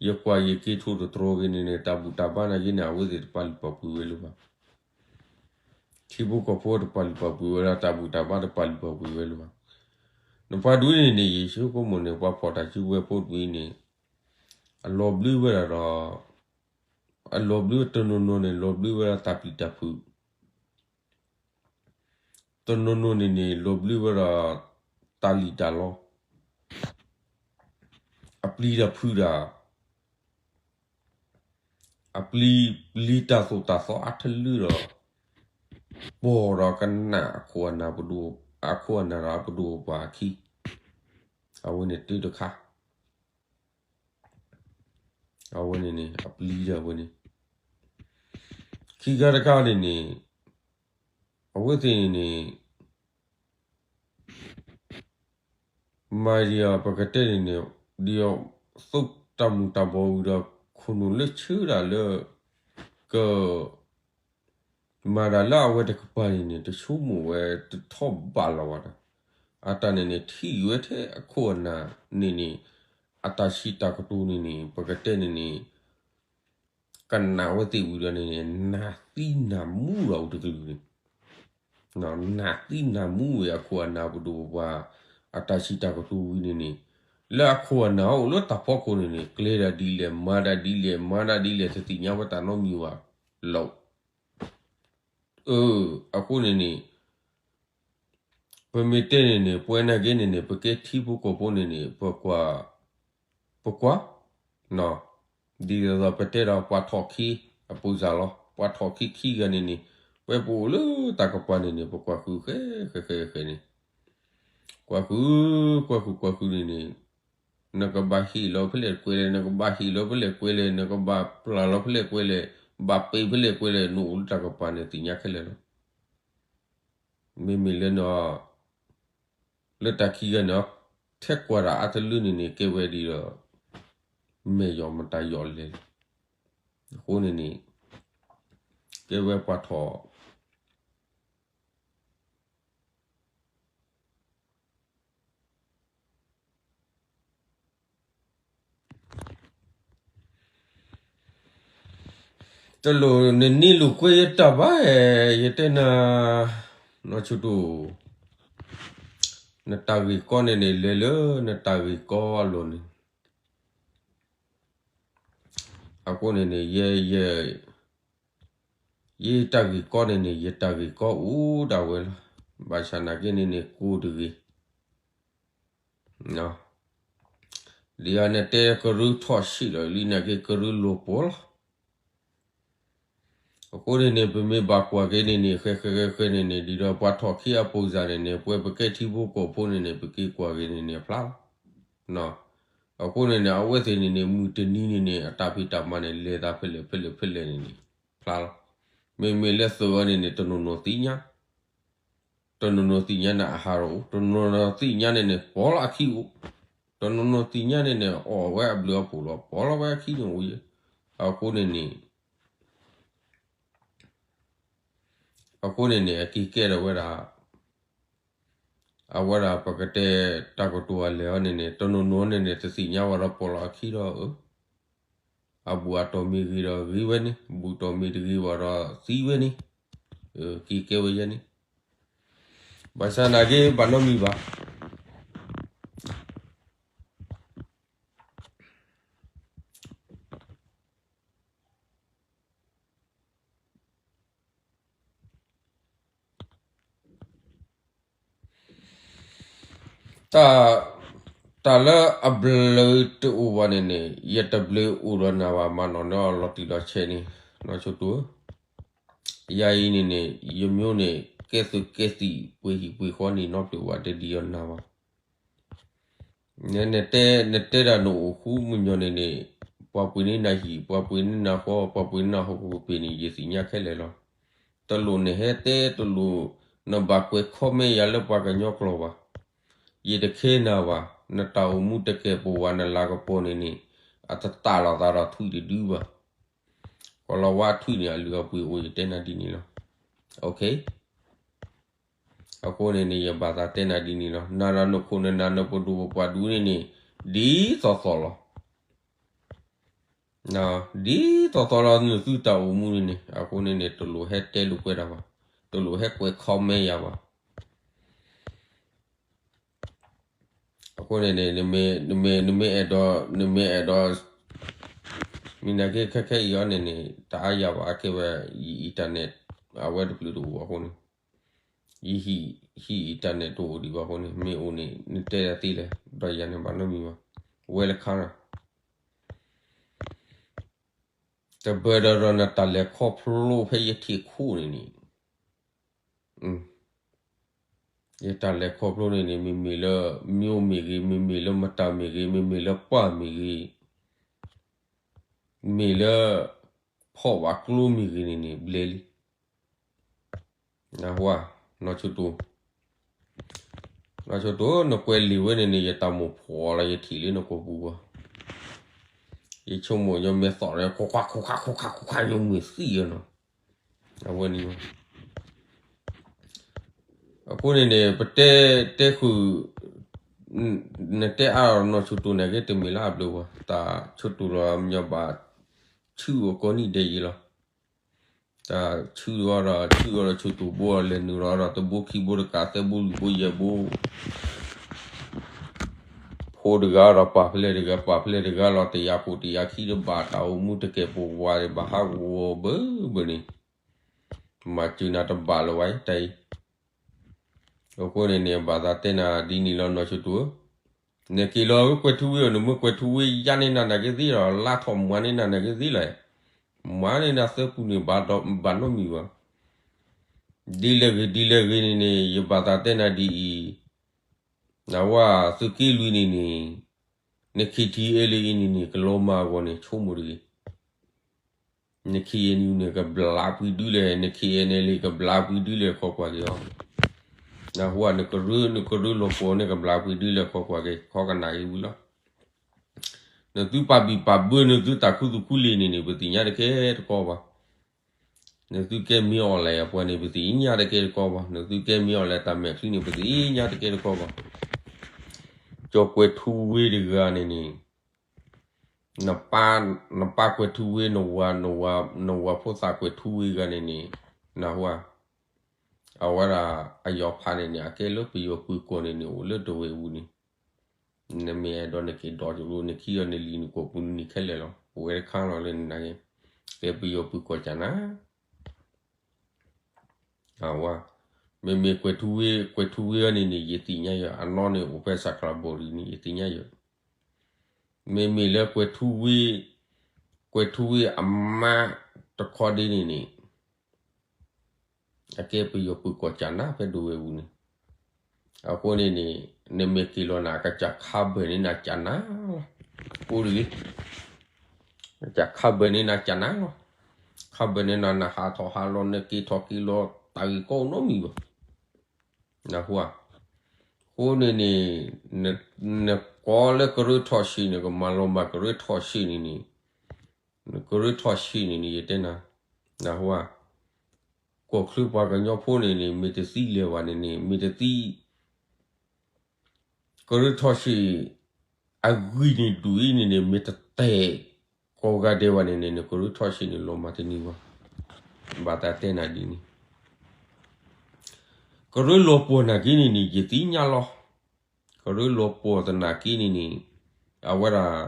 ယကွၢ်ယက့ၤထိၣ်သတြီၤက့ၤန့ၣ်န့ၣ် တၢ်ဘူၣ်တၢ်ဘါနာ်က့န့ၣ် အဝဲသ့ၣ်တပာ်လုၢ်ပာ်ပှ့ၤဝဲလၢၤဘၣ်. ထံဖိကီၢ်ဖိတပာ်လုၢ်ပာ်ပှ့ၤဝဲဒၣ် တၢ်ဘူၣ်တၢ်ဘါတပာ်လုၢ်ပာ်ပှ့ၤဝဲလၢၤဘၣ်. နပှၤဒ်န့ၣ်န့ၣ် ယဆိကမိၣ်န့ၣ် ပှၤဖီၣ်တၢ်စုကဝဲၤဖိတမံၤန့ၣ် အလီၤဘျုးဝဲဒၣ်ဒီး အလီၤဘျုးတနီၤနီၤန့ၣ် လီၤဘျုးဝဲဒၣ်တၢ်ပျံၤတၢ်ဖုး, တနီၤနီၤန့ၣ်န့ၣ် လီၤဘျုးဝဲဒၣ်တၢ်လံၣ်တၢ်လီ, အပျံၤတၢ်ဖုးတၢ် အပျံၤ ပျံၤတၢ်သိၣ်တၢ်သီအါတလၢဒီး ပီၢ်ဒီးကနၣ်အခိၣ်အနၢ်ပဒိၣ် အခိၣ်အနၢ်ဒီးအပဒိၣ်ပပှၢ်အခံ, အဝဲန့ၣ်တၢ်တခါ, အဝဲန့ၣ်န့ၣ် အပျံၤတၢ်ဝဲန့ၣ်, ခံခါတခါန့ၣ်န့ၣ် အဝဲသ့ၣ်န့ၣ်န့ၣ် မၤဒံးအီၤ ပကတဲန့ၣ်န့ၣ် ဒ်သိးတၢ်မူၤတၢ်ဘှီးဝံၤဒီး ခိၣ်နူာ်လၢဆၢဒၣ်လၢ က မၤတၢ်လၢအဝဲတကပၤန့ၣ်န့ၣ် တဆိကမိၣ်ဝဲတထီၣ်ဘၣ်လီၤဘၣ်ဒီး အတၢ်န့ၣ်န့ၣ် ထံၣ်ဝဲထဲအခိၣ်အနၢ်န့ၣ်န့ၣ် အတၢ်စံးတၢ်ကတိၤန့ၣ်န့ၣ် ပကတဲန့ၣ်န့ၣ် ကနၣ်ဝဲသ့ၣ်ဝံၤဒီးန့ၣ်န့ၣ် နၢ်သံနၢ်မူဒီးအိၣ်တကလုာ်န့ၣ် နၢ်သံနၢ်မူဝဲအခိၣ်အနၢ်ပဒိၣ်ပပှၢ် အတၢ်စံးတၢ်ကတိၤဝံၤန့ၣ်န့ၣ် လၢအခိၣ်အနၢ်အိၣ်လၢတၢ်ဖီခိၣ်န့ၣ်န့ၣ် ကျဲဒၣ်ဒ်လဲၣ် မၤဒၣ်ဒ်လဲၣ် မၤဒၣ်ဒ်လဲၣ် တသ့ၣ်ညါဝဲတၢ်နီတမံၤဘၣ်လီၤ. အၢ အဃိန့ၣ်န့ၣ် ပမ့ၢ်တဲန့ၣ်န့ၣ် ပဝဲနာ်က့န့ၣ်န့ၣ် ပကဲထံဖိကီၢ်ဖိန့ၣ်န့ၣ် ပကွၢ် ပကွၢ် ဒ်သိးပတဲဒီးပှၤထီၣ်ခံအပူၤစၢ်လီၤ. ပှၤထီၣ်ခံခံဂၤန့ၣ်န့ၣ် ပဝဲပအိၣ်လၢတၢ်ကပၤန့ၣ်န့ၣ် ပကွၢ်ဃုာ်ဃဲဃဲဃဲဃဲန့ၣ် ကွၢ်ဃုာ် ကွၢ်ဃုာ် ကွၢ်ဃုာ်န့ၣ်န့ၣ် နကဘၣ်ဟ့ၣ်လီၤဖဲလဲၣ်ကွဲလဲၣ် နကဘၣ်ဟ့ၣ်လီၤဖဲလဲၣ်ကွဲလဲၣ် နကဘၣ်ပျၢ်လီၤဖဲလဲၣ်ကွဲလဲၣ် ဘၣ်ပ့ၤဖဲလဲၣ်ကွဲလဲၣ် နအိၣ်လၢတၢ်ကပၤန့ၣ်သ့ၣ်ညါခဲလၢာ်လီၤ. မ့မ့ၢ်လၢန လၢတၢ်ခံဂၤန့ၣ် ထဲကွၢ်တၢ်အါတလၢန့ၣ်န့ၣ် ကဲဝဲဒ်ဒီး မဲာ်ယီၢ်မတၤယီၢ်လဲၣ်. အဃိန့ၣ်န့ၣ် ကဲဝဲပှၤထီၣ် တလိၣ်နနံၤလိာ်ကွဲယတၢ်ဘၣ်, ယတဲနၤ နီၢ်ဆူၣ်တူၢ်, နတၢ်ဂ့ၢ်ကီန့ၣ်န့ၣ် လဲၤလၢနတၢ်ဂ့ၢ်ကီအလီၢ်န့ၣ်, အဃိန့ၣ်န့ၣ် ယဲ ယဲတၢ်ဂ့ၢ်ကီန့ၣ်န့ၣ် ယတၢ်ဂ့ၢ်ကီအိၣ်ဒၣ်ဝဲလီၤ. ဘၣ်ဆၣ်နာ်က့န့ၣ်န့ၣ် ကိးတဂ့ၤ ဒ်အံၤနတဲကရၢထီၣ်ဆံးလီၤလံနာ်က့ ကရၢလိာ်ပှီၢ်လီၤ. အဃိန့ၣ်န့ၣ် ပမ့ၢ်ဘၣ်ကွၢ်က့ၤန့ၣ်န့ၣ် ဃဲဃဲဃဲဃဲန့ၣ်န့ၣ် ဒ်ဒီးပှၤထီၣ်ခံအပူၤစၢ်န့ၣ်န့ၣ် ပဝဲပကဲထံဖိကီၢ်ဖိန့ၣ်န့ၣ် ပက့ၤကွၢ်က့ၤန့ၣ်န့ၣ် ဖျါလီၤ. အဃိန့ၣ်န့ၣ် အဝဲသ့ၣ်န့ၣ်န့ၣ် မုၢ်တနံၤန့ၣ်န့ၣ် အတၢ်ဖံးတၢ်မၤန့ၣ် လဲၤသးဖဲလဲၣ်ဖဲလဲၣ်ဖဲလဲၣ်န့ၣ်န့ၣ် ဖျါလီၤ. မ့မ့ၢ်လၢသုးအံၤန့ၣ်န့ၣ် တနီၤနီၤသ့ၣ်ညါ တနီၤနီၤသ့ၣ်ညါန့ၣ် အဟးထီၣ်အိၣ်, တနီၤနီၤသ့ၣ်ညါန့ၣ်န့ၣ် ပီၣ်လီၤအခံအိၣ်, တနီၤနီၤသ့ၣ်ညါန့ၣ်န့ၣ် အီၣ်ဝဲအဘျုးအဖှိၣ်လီၤ ပီၣ်လီၤဝဲအခံန့ၣ်အိၣ်ယဲ. အဃိန့ၣ်န့ၣ် အဃိန့ၣ်န့ၣ် အက့ၤကဲထီၣ်ဝဲဒၣ် အဝဲဒၣ်ပကတဲတၢ်ကတိၤအလဲၢ်အီၤန့ၣ်န့ၣ် တနီၤနီၤန့ၣ်န့ၣ် တသ့ၣ်ညါဝဲဒီးပီၣ်လီၤအခံဒီး အၢ အဘူၣ်အတီၢ်မ့ၢ်ဂ့ၤဒီးဂ့ၤဝဲန့ၣ်, ဘူၣ်တီၢ်မ့ၢ်တဂ့ၤဘၣ်ဒီးသံဝဲန့ၣ်, က့ၤကဲဝဲယဲန့ၣ်, ဘၣ်ဆၣ်နာ်က့ဘၣ်နီတမံၤဘၣ်. တၢ်, တၢ်လၢအဘျုးတအိၣ်ဘၣ်န့ၣ်န့ၣ် ယတဘျုးအိၣ်ဒီးနၤဘၣ် မၤနီၣ်န့ၢ်အီၤလီၤတံၢ်လီၤဆဲးန့ၣ်, နီၢ်ဆိတိၢ်ဧၢ, ယၤအံၤန့ၣ်န့ၣ် ယမိၢ်န့ၣ် ကဲသုးကဲသံၣ် ပှ့ၤဟံၣ်ပှ့ၤဃီန့ၣ် နီတဖျၢၣ်ဘၣ် တဒ်အီၤနၤဘၣ်. နတဲ, နတဲဒၣ်နအိၣ်ဃူမုၢ်ညီၢ်န့ၣ်န့ၣ်, ပှၤပှ့ၤန့ၢ်နၤဟံၣ်, ပှၤပှ့ၤန့ၢ်နၤဃီ, ပှၤပှ့ၤန့ၢ်နၤဟီၣ်ခိၣ်ကပ့ၤန့ၣ် ယသ့ၣ်ညါခဲလၢာ်လီၤ. တလိၣ်နဟဲတဲ, တလိၣ်နဘၣ်ကွဲး comment ယၤလၢပှၤကညီကျိာ်ဘၣ်. ယတခဲနၤဘၣ်, နတၢ်အိၣ်မူတကဲာ်ပဝး နလၤကပီၤန့ၣ်န့ၣ် အတတၢ်လီၤသးဒီးထွံၣ်တဒုဘၣ်. ကီၤလၤဝါထွံၣ်န့ၣ် အလုၢ်အပှ့ၤအိၣ် ယတဲနၤဒ်န့ၣ်လီၤ. Okay. အဃိန့ၣ်န့ၣ် ယဘၣ်သးတဲနၤဒ်န့ၣ်လီၤ. နၤဒီးနခိၣ်နနၢ် နပဒိၣ်ပပှၢ်ဒူန့ၣ်န့ၣ် ဒ်သိးသိးလီၤ. ဒ်သိးသိးလီၤ နသုတၢ်အိၣ်မူန့ၣ်န့ၣ်, အဃိန့ၣ်န့ၣ် တလိၣ်ဟဲတဲလိာ်ကွဲတၢ်ဘၣ်, တလိၣ်ဟဲကွဲး comment ယၤဘၣ်. အဃိန့ၣ်န့ၣ် နမ့ၢ်, နမ့ၢ်, နမ့ၢ်အဲၣ်ဒိး, နမ့ၢ်အဲၣ်ဒိး, မ့ၢ်နာ်က့ခဲခဲအံၤအီၤန့ၣ်န့ၣ် တအါယၤဘၣ် အကဲဝဲ ယ internet အဝဲတဖျၢၣ်တအိၣ်ဘၣ်အဃိန့ၣ်, ယဟံၣ်, ဟံၣ် internet တအိၣ်ဒံးဘၣ်အဃိန့ၣ် မ့ၢ်အိၣ်န့ၣ် နတဲဒၣ်သ့လဲၣ်, ဒီးယၤန့ၣ်ဘၣ်နီတမံၤဘၣ်. ဝဲလၢခါလီၤ တဘၢဒီးဒီးနတၢ်လဲၤခီဖျိဖဲယထံၣ်ခိၣ်န့ၣ်န့ၣ်, ယတၢ်လဲၤခီဖျိန့ၣ်န့ၣ် မ့မ့ၢ်လၢ မိၢ်မ့ၢ်ဂ့ၤ, မ့မ့ၢ်လၢမတၤမ့ၢ်ဂ့ၤ, မ့မ့ၢ်လၢပၢ်မ့ၢ်ဂ့ၤ, မ့ၢ်လၢ ဖီၣ်ဘၣ်ကျိမ့ၢ်ဂ့ၤန့ၣ်န့ၣ် ဘျဲလံ. နၢ်ဟူဧါ, နီၢ်ဆိတိၢ်, နီၢ်ဆိတိၢ် နကွဲးလံာ်ဝဲန့ၣ်န့ၣ် ယတၢ်မိၣ်ဖှီၣ်လီၤ ယထံၣ်လၢနကိာ်ပူၤဘၣ်. ယဆိကမိၣ်ညီမ့ၢ်သီၣ်န့ၣ် ခိၣ်ခါ ခိၣ်ခါ ခိၣ်ခါ ခိၣ်ခါ ညီမ့ၢ်သံၣ်အီၤနီၤ. အဝဲန့ၣ် အဃိန့ၣ်န့ၣ် ပတဲ, တဲဃုာ်, နတဲအါအီၤနီၢ်ဆိတိၢ်န့ၣ်က့ တမ့ၢ်လၢအဘျုးဘၣ်, တၢ်ဆိတိၢ်လီၤ မညီဘၣ် ဆူၣ်အကိးနံၣ်ဒဲးယံၤလီၤ. တၢ်ဆူၣ်အီၤဒီး ဆူၣ်အီၤဒီးဆိတိၢ်ဘိအီၤ လဲၤနုာ်လီၤဒီးတဘိခံဘိတကး သၢဘိလွံၢ်ဘိယဲၢ်ဘိ ဖိတဂၤဒီးပာ်ဖျဲၣ်တဂၤ ပာ်ဖျဲၣ်တဂၤလီၤ တယၤခိၣ်တယၤခံတဘၣ် တၢ်အိၣ်မူတကဲာ်ပဝးဘၣ်ဟးဂီၤဘၣ်ဘၣ်န့ၣ် မၤစၢၤနၤတဘၣ်လၢၤဝဲတၢ်အံၤ. အဃိန့ၣ်န့ၣ် ဘၣ်သးတဲနၤဒ်န့ၣ်လီၤ နီၢ်ဆိတိၢ်ဧၢ. နက့ၤလီၤကွဲးထူဝ့အီၤ နမ့ၢ်ကွဲးထူဝ့ယါန့ၢ်နၤနာ်က့သ့လီၤ လါထီၣ်မၤန့ၢ်နၤနာ်က့သ့လီၤ. မၤန့ၢ်နၤသၢပူၤန့ၣ် ဘၣ်နီတမံၤဘၣ်. ဒ်လဲၣ်ဂ့ၤ ဒ်လဲၣ်ဂ့ၤန့ၣ်န့ၣ် ယဘၣ်သးတဲနၤဒ်အံၤ, နဝဲသုးက့လွံၢ်န့ၣ်န့ၣ် န KTLA အံၤန့ၣ်န့ၣ် ကလီၤမၢ်အဂီၢ်န့ၣ် ဆိကမိၣ်တဂ့ၤ. န KNU န့ၣ် ကဘျးပှံၤဒုလဲၣ်, န KNLA ကဘျးပှံၤဒုလဲၣ် ခိးကွၢ်က့ၤအီၤ. နၢ်ဟူဧါ, နကရၢ, နကရၢလီၤပှီၤန့ၣ် ကဘျးပှံၤဒုလဲၣ် ခိးကွၢ်က့ၤ ခီကနၣ်က့ၤဝံၤလီၤ. နသုပာ်ဘံၣ်ပာ်ဘၢ နသုတၢ်ခူသူၣ်ခူလံာ်န့ၣ်န့ၣ် ပသ့ၣ်ညါတကဲတကီဘၣ်. နသုကဲ မ့ၢ်အီၣ်လဲၣ် အပှၤန့ၣ် ပသ့ၣ်ညါတကဲတကီဘၣ်. နသုကဲ မ့ၢ်အီၣ်လဲၣ် တၢ်မဲာ်ချံန့ၣ် ပသ့ၣ်ညါတကဲတကီဘၣ်. ကၠီၤကွဲးထူဝ့တဂၤန့ၣ်န့ၣ် နပၢ်, နပၢ်ကွဲးထူဝ့ နဝၤ, နဝၤဖိသၣ်ကွဲးထူဝ့ဂၤန့ၣ်န့ၣ် နၢ်ဟူဧါ, အဝဲဒၣ်အယီၤဖးန့ၣ်န့ၣ် အကဲလၢပယီၤပၢၤကီၢ်န့ၣ်န့ၣ် အိၣ်လၢဒဝဲၢ်အပူၤန့ၣ်, နမ့ၢ်အဲၣ်ဒိးနက့ၤဒိးကလိ နခံအီၤနလံာ်နကိာ်ပူၤနနံၤခဲလၢာ်လီၤ. ပဝဲတခါလီၤလၢနနာ်က့ ကဲပယီၤပၢၤကီၢ်ကၢ်နၤ အဝဲ, မ့မ့ၢ်ကွဲးထူဝ့, ကွဲးထူဝ့အီၤန့ၣ်န့ၣ် ယသ့ၣ်ညါယီၤ, အနီၢ်န့ၣ်အိၣ်ဖဲစးချးဘီၣ်ရံၣ်န့ၣ် ယသ့ၣ်ညါယီၤ. မ့မ့ၢ်လၢကွဲးထူဝ့, ကွဲးထူဝ့အမါတခီဒ့န့ၣ်န့ၣ် အကဲပယီၤပၢၤကီၢ်ကၢ်နၤဖဲဒဝဲၢ်ပူၤန့ၣ်. အဃိန့ၣ်န့ၣ် နမ့ၢ်က့ၤလီၤနၤ ကစၢ်ခါဘၢၣ်န့ၢ်နၤကၢ်နၤလီၤ. အိၣ်တဂ့ၤ ကစၢ်ခါဘၢၣ်န့ၢ်နၤကၢ်နၤလီၤ. ခါဘၢၣ်န့ၢ်နၤ နဟးထီၣ်ဟးလီၤ နက့ၤထီၣ်က့ၤလီၤ တၢ်ဂ့ၢ်ကီအိၣ်နီတမံၤဘၣ်. နၢ်ဟူဧါ. အဃိန့ၣ်န့ၣ် နကိးလၢကရၢထီၣ်ဆံးန့ၣ် ကမၤလီၤမၢ်ကရၢထီၣ်ဆံးန့ၣ်န့ၣ် ကရၢထီၣ်ဆံးန့ၣ်န့ၣ် ယတဲနၤ, နၢ်ဟူဧါ. ကီၢ်ချၢပှၤကညီဖိန့ၣ်န့ၣ် မ့ၢ်တသံလဲၤဘၣ်န့ၣ်န့ၣ် မ့ၢ်တသံ ကရၢထီၣ်ဆံး အဂံၢ်န့ၣ်ဒူၣ်အံၤန့ၣ်န့ၣ် မ့ၢ်တတဲာ်ကိးဂၤဒဲးဘၣ်န့ၣ်န့ၣ် နကရၢထီၣ်ဆံးန့ၣ် လီၤမၢ်တန့ၢ်ဘၣ်. ဘၣ်သးတဲနၤဒ်န့ၣ် ကရၢလီၤပှီၢ်နာ်က့န့ၣ်န့ၣ် ယသ့ၣ်ညါလီၤ. ကရၢလီၤပှီၢ်သနာ်က့န့ၣ်န့ၣ် အဝဲဒၣ်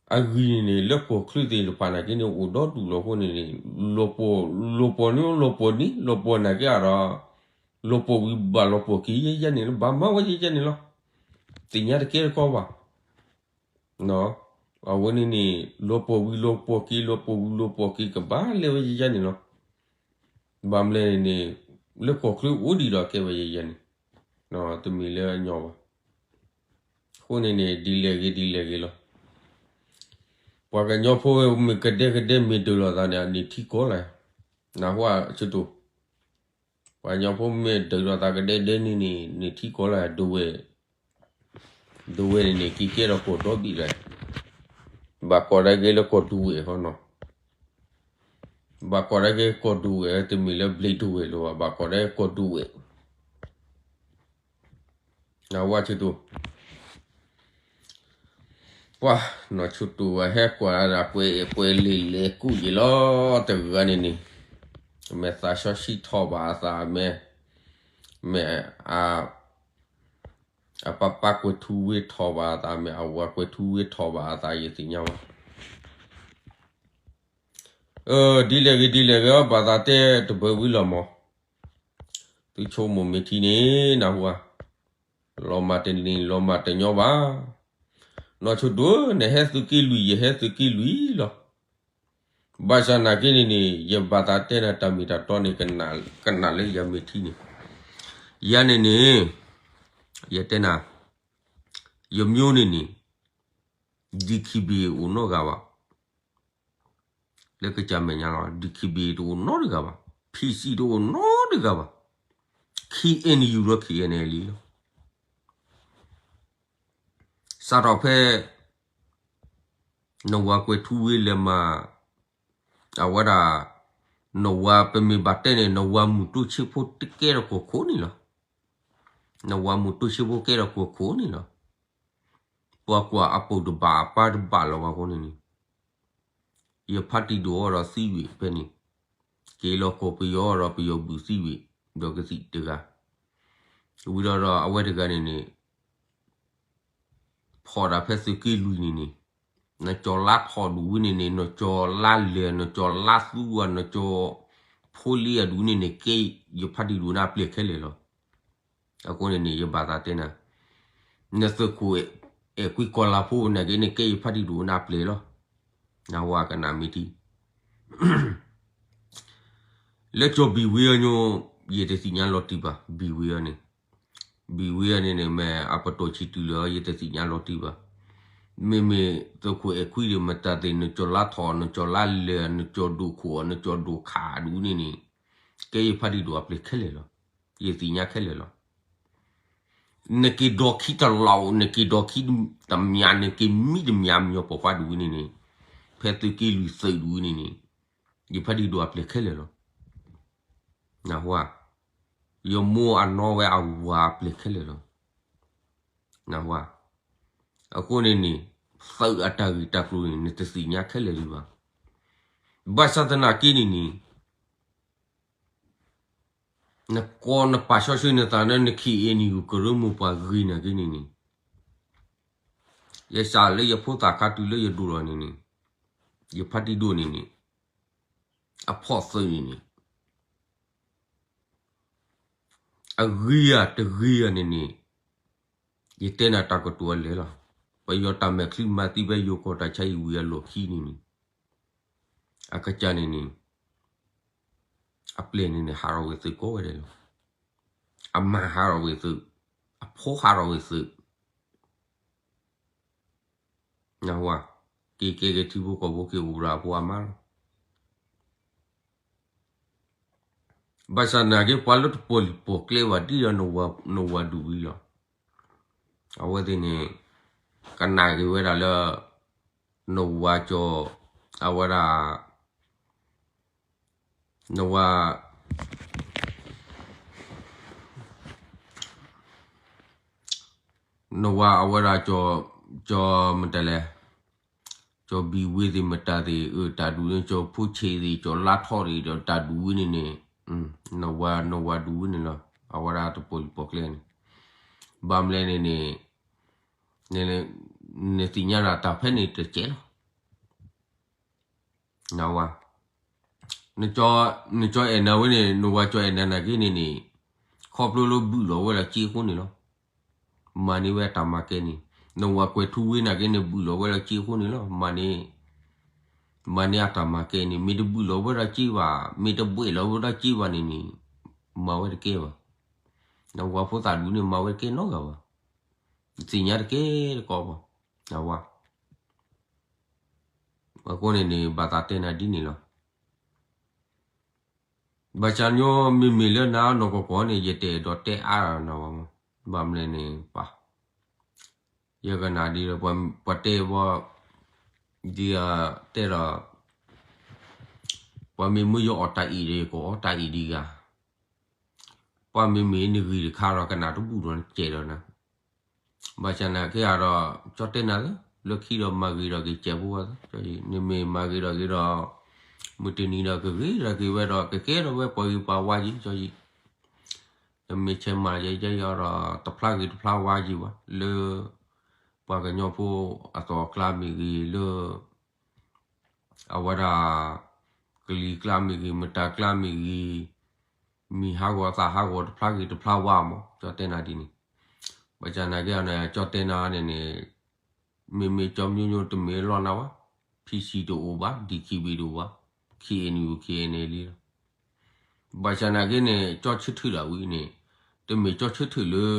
အဂံၢ်န့ၣ်န့ၣ် လၢကီၢ်ချၢသ့ၣ်တဖၣ်နာ်က့န့ၣ် အိၣ်ဒီဒူၣ်လီၤအဃိန့ၣ်န့ၣ် လီၤပှီၢ်, လီၤပှီၢ်န့ၣ် လီၤပှီၢ်န့ၣ် လီၤပှီၢ်နာ်က့ဒီး လီၤပှီၢ်ဝံၤဘၣ်လီၤပှီၢ်က့ၤယဲယဲန့ၣ်လီၤ, ဘၣ်မၤဝဲယဲယဲန့ၣ်လီၤ. သ့ၣ်ညါတကဲတကီဘၣ်. အဝဲန့ၣ်န့ၣ် လီၤပှီၢ်ဝံၤလီၤပှီၢ်က့ၤ လီၤပှီၢ်ဝံၤလီၤပှီၢ်က့ၤ ကဘၣ်လဲၤဝဲယဲယဲန့ၣ်လီၤ. ဘၣ်မနုၤလဲၣ်န့ၣ် လၢကီၢ်ချၢအိၣ်ဒံးဒီးကဲဝဲယဲယဲန့ၣ် တမ့ၢ်လၢအညီဘၣ်. အဃိန့ၣ်န့ၣ် ဒ်လဲၣ်ဂ့ၤဒ်လဲၣ်ဂ့ၤလီၤ. ပှၤကညီဖိမ့ၢ်ကဒဲကဒဲမ့ၢ်ဒုးလိာ်သးန့ၣ် န့ၢ်ထံကီၢ်လၢ်, နၢ်ဟူဧါ ဆၢတိၢ်. ပှၤကညီဖိမ့ၢ်ဒုးလိာ်သးကဒဲဒဲန့ၣ်န့ၣ် န့ၢ်ထံကီၢ်လၢ် ဒဝဲၢ်, ဒဝဲၢ်န့ၣ်န့ၣ် က့ၤကဲထီၣ်ကီၢ်ဒီဘ့ၣ်လၢ်, ဘၣ်ကိးဒၣ်က့ၤလၢကီၢ်ဒူဝဲၢ်ဃီနီၤ. ဘၣ်ကိးဒၣ်က့ၤကီၢ်ဒူဝဲၢ် တမ့ၢ်လၢဘျံးဒူဝဲၢ်လၢၤဘၣ်, ဘၣ်ကိးဒၣ်ကီၢ်ဒူဝဲၢ် နၢ်ဟူဧါ ဆၢတိၢ်. ပှၤနီၢ်ဆၢတိၢ်ဝဲဟဲကွၢ်ဒၣ် ကွဲးကွဲးလံာ်လဲၤကူၣ်ယံာ်လီၤ တဂၤန့ၣ်န့ၣ်, မ့ၢ်သးစီဆှံထီၣ်ဘၣ်အသးမ့ၢ်, မ့ၢ်အ အပၢ်ပၢ်ကွဲၤထူဝ့ထီၣ်ဘၣ်အသး မ့ၢ်အဝၤကွဲၤထူဝ့ထီၣ်ဘၣ်အသး ယသ့ၣ်ညါဘၣ်. ဒ်လဲၣ်ဂ့ၤဒ်လဲၣ်ဂ့ၤ ဘၣ်သးတဲတဘၢဝံၤလီၤမး, သုဆိကမိၣ်မ့ၢ်ထံန့ၣ် နၢ်ဟူဧါ, လီၤမၢ်တန့ၢ်လီၤမၢ်တညီဘၣ်. နီၢ်ဆၢတိၢ်ဧၢ နဟဲသုးက့လွံၢ် ယဟဲသုးက့လွံၢ်လီၤ. ဘၣ်ဆၣ်နာ်က့န့ၣ်န့ၣ် ယဘၣ်သးတဲနၤတၢ်မ့ၢ်တၢ်တီန့ၣ် ကနၣ်လၢယၤမ့ၢ်ထံန့ၣ်, ယၤန့ၣ်န့ၣ်, ယတဲနၤ, ယမျိုးန့ၣ်န့ၣ်, ဒီခိၣ်ဘံၣ်အိၣ်နီတဂၤဘၣ် လၢကစၢ်မဲာ်ညါလီၤ. ဒီခိၣ်ဘံၣ်တအိၣ်နီတဂၤဘၣ်, ဖံစံၣ်တအိၣ်နီတဂၤဘၣ်, ခ့ၣ်အဲၣ်ယူၣ်ဒီး ခ့ၣ်အဲၣ်အဲၣ်လံလီၤ. စးထီၣ်ဖဲ နဝၤကွဲၤထူဝ့လဲၤမၤ, အဝဲဒၣ်, နဝၤပမ့ၢ်ဘၣ်တဲန့ၣ် နဝၤမုၢ်တိၢ်ဆ့ဖိတကဲထီၣ်ကီၢ်ခိၣ်န့ၣ်လီၤ. နဝၤမုၢ်တိၢ်ဆ့ဖိကဲထီၣ်ကီၢ်ခိၣ်န့ၣ်လီၤ. ပှၤကွၢ်အပုၢ်တဘၣ်အပၢ်တဘၣ်လီၤ ဝဲအဃိန့ၣ်န့ၣ်, ယဖါတံၢ်ဒိၣ်အီၤဒီးသံဝံၤဖဲန့ၣ်, က့ၤလီၤကီၢ်ပယီၤဒီးပယီၤဘုၣ်သံဝံၤ, ဒီးကသံၣ်တဂၤ, ဝံၤဒီးဒီးအဝဲတဂၤန့ၣ်န့ၣ် ဖီၣ်ဒၣ်ဖဲသုးက့လွံၢ်န့ၣ်န့ၣ်, နကၠီၤလါထီၣ်ဒူၣ်ဝဲန့ၣ်န့ၣ် နကၠီၤလါလဲၢ် နကၠီၤလါသူဝဲ နကၠီၤဖိလံအဒူၣ်န့ၣ်န့ၣ် ကဲယဖါတံၢ်ဒိၣ်န့ၣ်အပျဲၢ်ခဲလၢာ်လီၤ. အဃိန့ၣ်န့ၣ် ယဘၣ်သးတဲနၤ, နသုးခိၣ်အဲၣ်ကွံကီၤလၤဖိနာ်က့န့ၣ် ကဲယဖါတံၢ်ဒိၣ်န့ၣ်အပျဲၢ်လီၤ. နဝၤကနၣ်မ့ၢ်ထံ လၢကၠီၤဘံၣ်ဝ့အီၤညိ, ယတသ့ၣ်ညါလီၤတံၢ်ဘၣ် ဘံၣ်ဝ့အီၤန့ၣ်, ဘံၣ်ဝ့အီၤန့ၣ်န့ၣ် မ့ၢ်အပတီၢ်ဆံးတုၤလၢ ယတသ့ၣ်ညါလီၤတံၢ်ဘၣ်. မ့မ့ၢ်သုးခိၣ်အဲၣ်ခွံဒီးမတၤသ့ၣ် နကၠီၤလါထီၣ် နကၠီၤလါလဲၢ် နကၠီၤဒိၣ်ခိၣ် နကၠီၤဒိၣ်ခးဒူၣ်န့ၣ်န့ၣ်, ကဲယဖါတံၢ်ဒိၣ်အပျဲၢ်ခဲလၢာ်လီၤ. ယသ့ၣ်ညါခဲလၢာ်လီၤ. နက့ၤဒီးခံတလီၢ် နက့ၤဒီးခံတမၠး နက့ၤမံတမၠး မညီပိာ်ခွါဒူၣ်ဝဲန့ၣ်န့ၣ်, ဖဲသုးက့လွံၢ်သုးဒူၣ်ဝဲန့ၣ်န့ၣ်, ယဖါတံၢ်ဒိၣ်အပျဲၢ်ခဲလၢာ်လီၤ. နၢ်ဟူဧါ, ယမိၢ်အနီၢ်ဝဲအဝၤအပျဲၢ်ခဲလၢာ်လီၤ. နၢ်ဟူဧါ, အဃိန့ၣ်န့ၣ်, သုးအတၢ်ဂ့ၢ်တၢ်ကျိၤန့ၣ် နတသ့ၣ်ညါခဲလၢာ်ဒံးဘၣ်. ဘၣ်ဆၣ်သနာ်က့န့ၣ်န့ၣ် နကိးနပာ်စီဆှံနသးလၢနခံအံၤန့ၣ် ကရၢမိၢ်ပှၢ်ဂ့ၤနာ်က့န့ၣ်န့ၣ်, ယစးလၢယဖိသၣ်ခါတုၤလၢယဒိၣ်ထီၣ်န့ၣ်န့ၣ်, ယဖါတံၢ်ဒိၣ်န့ၣ်န့ၣ်, အဖီၣ်သုးန့ၣ်န့ၣ်, အဂ့ၤဧါတဂ့ၤဧါန့ၣ်န့ၣ်, ယတဲနၤတၢ်ကတိၤအလဲၣ်လီၤ. ပယီၤတၢ်မဲာ်ချံမၤသံဖဲယိၤကီၢ်တၢ်ဆါဟံၣ်ဝံၤအလီၢ်ခံန့ၣ်န့ၣ်, အကစၢ်န့ၣ်န့ၣ် အပျဲၢ်န့ၣ်န့ၣ် ဟးထီၣ်ဝဲသုးကိးဝဲဒဲးလီၤ. အမါဟးထီၣ်ဝဲသုး, အဖိဟးထီၣ်ဝဲသုး, နၢ်ဟူဧါ, က့ၤကဲက့ၤထံဖိကီၢ်ဖိ က့ၤအိၣ်ဒီးအဖိအမါလီၤ. ဘၣ်ဆၣ်နာ်က့ ပှၤလၢတပီၢ်လံၢ်ပီၢ်ကျဲဘၣ်ဒ်ဒီး နဝၤဒူၣ်ဝံၤလီၤ. အဝဲသ့ၣ်န့ၣ် ကနၣ်က့ၤဝဲဒၣ်လၢ နဝၤကၠီၤ, အဝဲဒၣ် နဝၤ, နဝၤအဝဲဒၣ် ကၠီၤမတၤလဲၣ်, ကၠီၤဘံၣ်ဝ့သ့ၣ်မတၤသ့ၣ် အၢ တၢ်ဒူၣ်န့ၣ် ကၠီၤဖိဆံးသ့ၣ် ကၠီၤလါထီၣ်သ့ၣ်ဒီး တၢ်ဒူၣ်ဝဲန့ၣ်န့ၣ်, နဝၤ နဝၤဒူၣ်ဝဲန့ၣ်လီၤ. အဝဲဒၣ်တပီၢ်လံၢ်ပီၢ်ကျဲန့ၣ်, ဘၣ်မနုၤလဲၣ်န့ၣ်န့ၣ် နသ့ၣ်ညါဒၣ်တၢ်ဖဲန့ၣ်တကဲးလီၤ. နဝၤ, နကၠီၤအဲၣ်နၤဝဲန့ၣ် နဝၤကၠီၤအဲၣ်နၤနာ်က့န့ၣ်န့ၣ်, ခီဖျိလၢဘုၣ်လီၤဝဲဒၣ်စ့အဃိန့ၣ်လီၤ. မၤန့ၢ်ဝဲအတၢ်မၤကဲန့ၣ်, နဝၤကွဲၤထူဝ့နာ်က့န့ၣ် ဘုၣ်လီၤဝဲဒၣ်စ့အဃိန့ၣ်လီၤ. မၤန့ၢ်, မၤန့ၢ်အတၢ်မၤကဲန့ၣ် မ့ၢ်တဘုၣ်လီၤဝဲဒၣ်စ့ဘၣ်, မ့ၢ်တဘှဲးလီၤဝဲဒၣ်စ့ဘၣ်န့ၣ်န့ၣ် မၤဝဲတကဲဘၣ်. နဝၤဖိသၣ်ဒူၣ်န့ၣ် မၤဝဲတကဲနီတဂၤဘၣ်. သ့ၣ်ညါတကဲတကိးဘၣ်. အဝဲ အဃိန့ၣ်န့ၣ် ဘၣ်သးတဲနၤဒ်န့ၣ်လီၤ. ဘၣ်ဆၣ်ညီမ့မ့ၢ်လၢနၤနီၢ်ကီၢ်ကီၢ်န့ၣ် ယတအဲၣ်ဒိးတဲအါနၤဘၣ်မး, ဘၣ်မနုၤန့ၣ် ပှၤ ယကနၣ်ဒ်ဒီး ပှၤတဲဘီ ဒ်တဲဒီး ပှၤမ့ၢ်မၢယအီၣ်တၢ်အံၤဒီး ယကအီၣ်တၢ်အံၤဒံးဂၤ, ပှၤမ့မ့ၢ်နဂ့ၤတခါဒီး ကနၣ်တဘူၣ်ဒီးနကဲးဒီးနၤ ဘၣ်ဆၣ်နာ်က့ဒီး ကၠီတဲနၤသ့, လၢခံဒီးမၤဂ့ၤဒီးက့ၤစဲးဖိဝဲသ့, နမ့ၢ်မၤဂ့ၤဒီးက့ၤဒီး မုၢ်တနံၤဒီးကဂ့ၤဒီးက့ၤဝဲဒီး ကကဲထီၣ်ဝဲပှၤဂ့ၤပှၤဝါယံၤ ကၠီယံၤ, နမ့ၢ်ဆဲးမၤယဲယဲအီၤဒီး တဖျါဂ့ၤတဖျါဝါယံၤဘၣ်, လၢပှၤကညီဖိအသီအကျါမ့ၢ်ဂ့ၤ လၢ အဝဲဒၣ် ကလံၤကျါမ့ၢ်ဂ့ၤ မတၤကျါမ့ၢ်ဂ့ၤ, မံၤဟးဂီၤသၣ်ဟးဂီၤတဖျါဂ့ၤတဖျါဝါမး ကၠီတဲနၤဒ်န့ၣ်, ဘၣ်ဆၣ်နာ်က့န့ၣ် ကၠီတဲနၤန့ၣ်န့ၣ် မ့မ့ၢ်ကၠီမျိုးမျိုးတမ့ၢ်လီၤနၤဝဲ, PC တအိၣ်ဘၣ်, DKBA တအိၣ်ဘၣ်, KNU KNLA လီၤ. ဘၣ်ဆၣ်နာ်က့န့ၣ် ကၠီဆၢထၢၣ်ဒၣ်ဝဲန့ၣ် တမ့ၢ်ကၠီဆၢထၢၣ်လၢ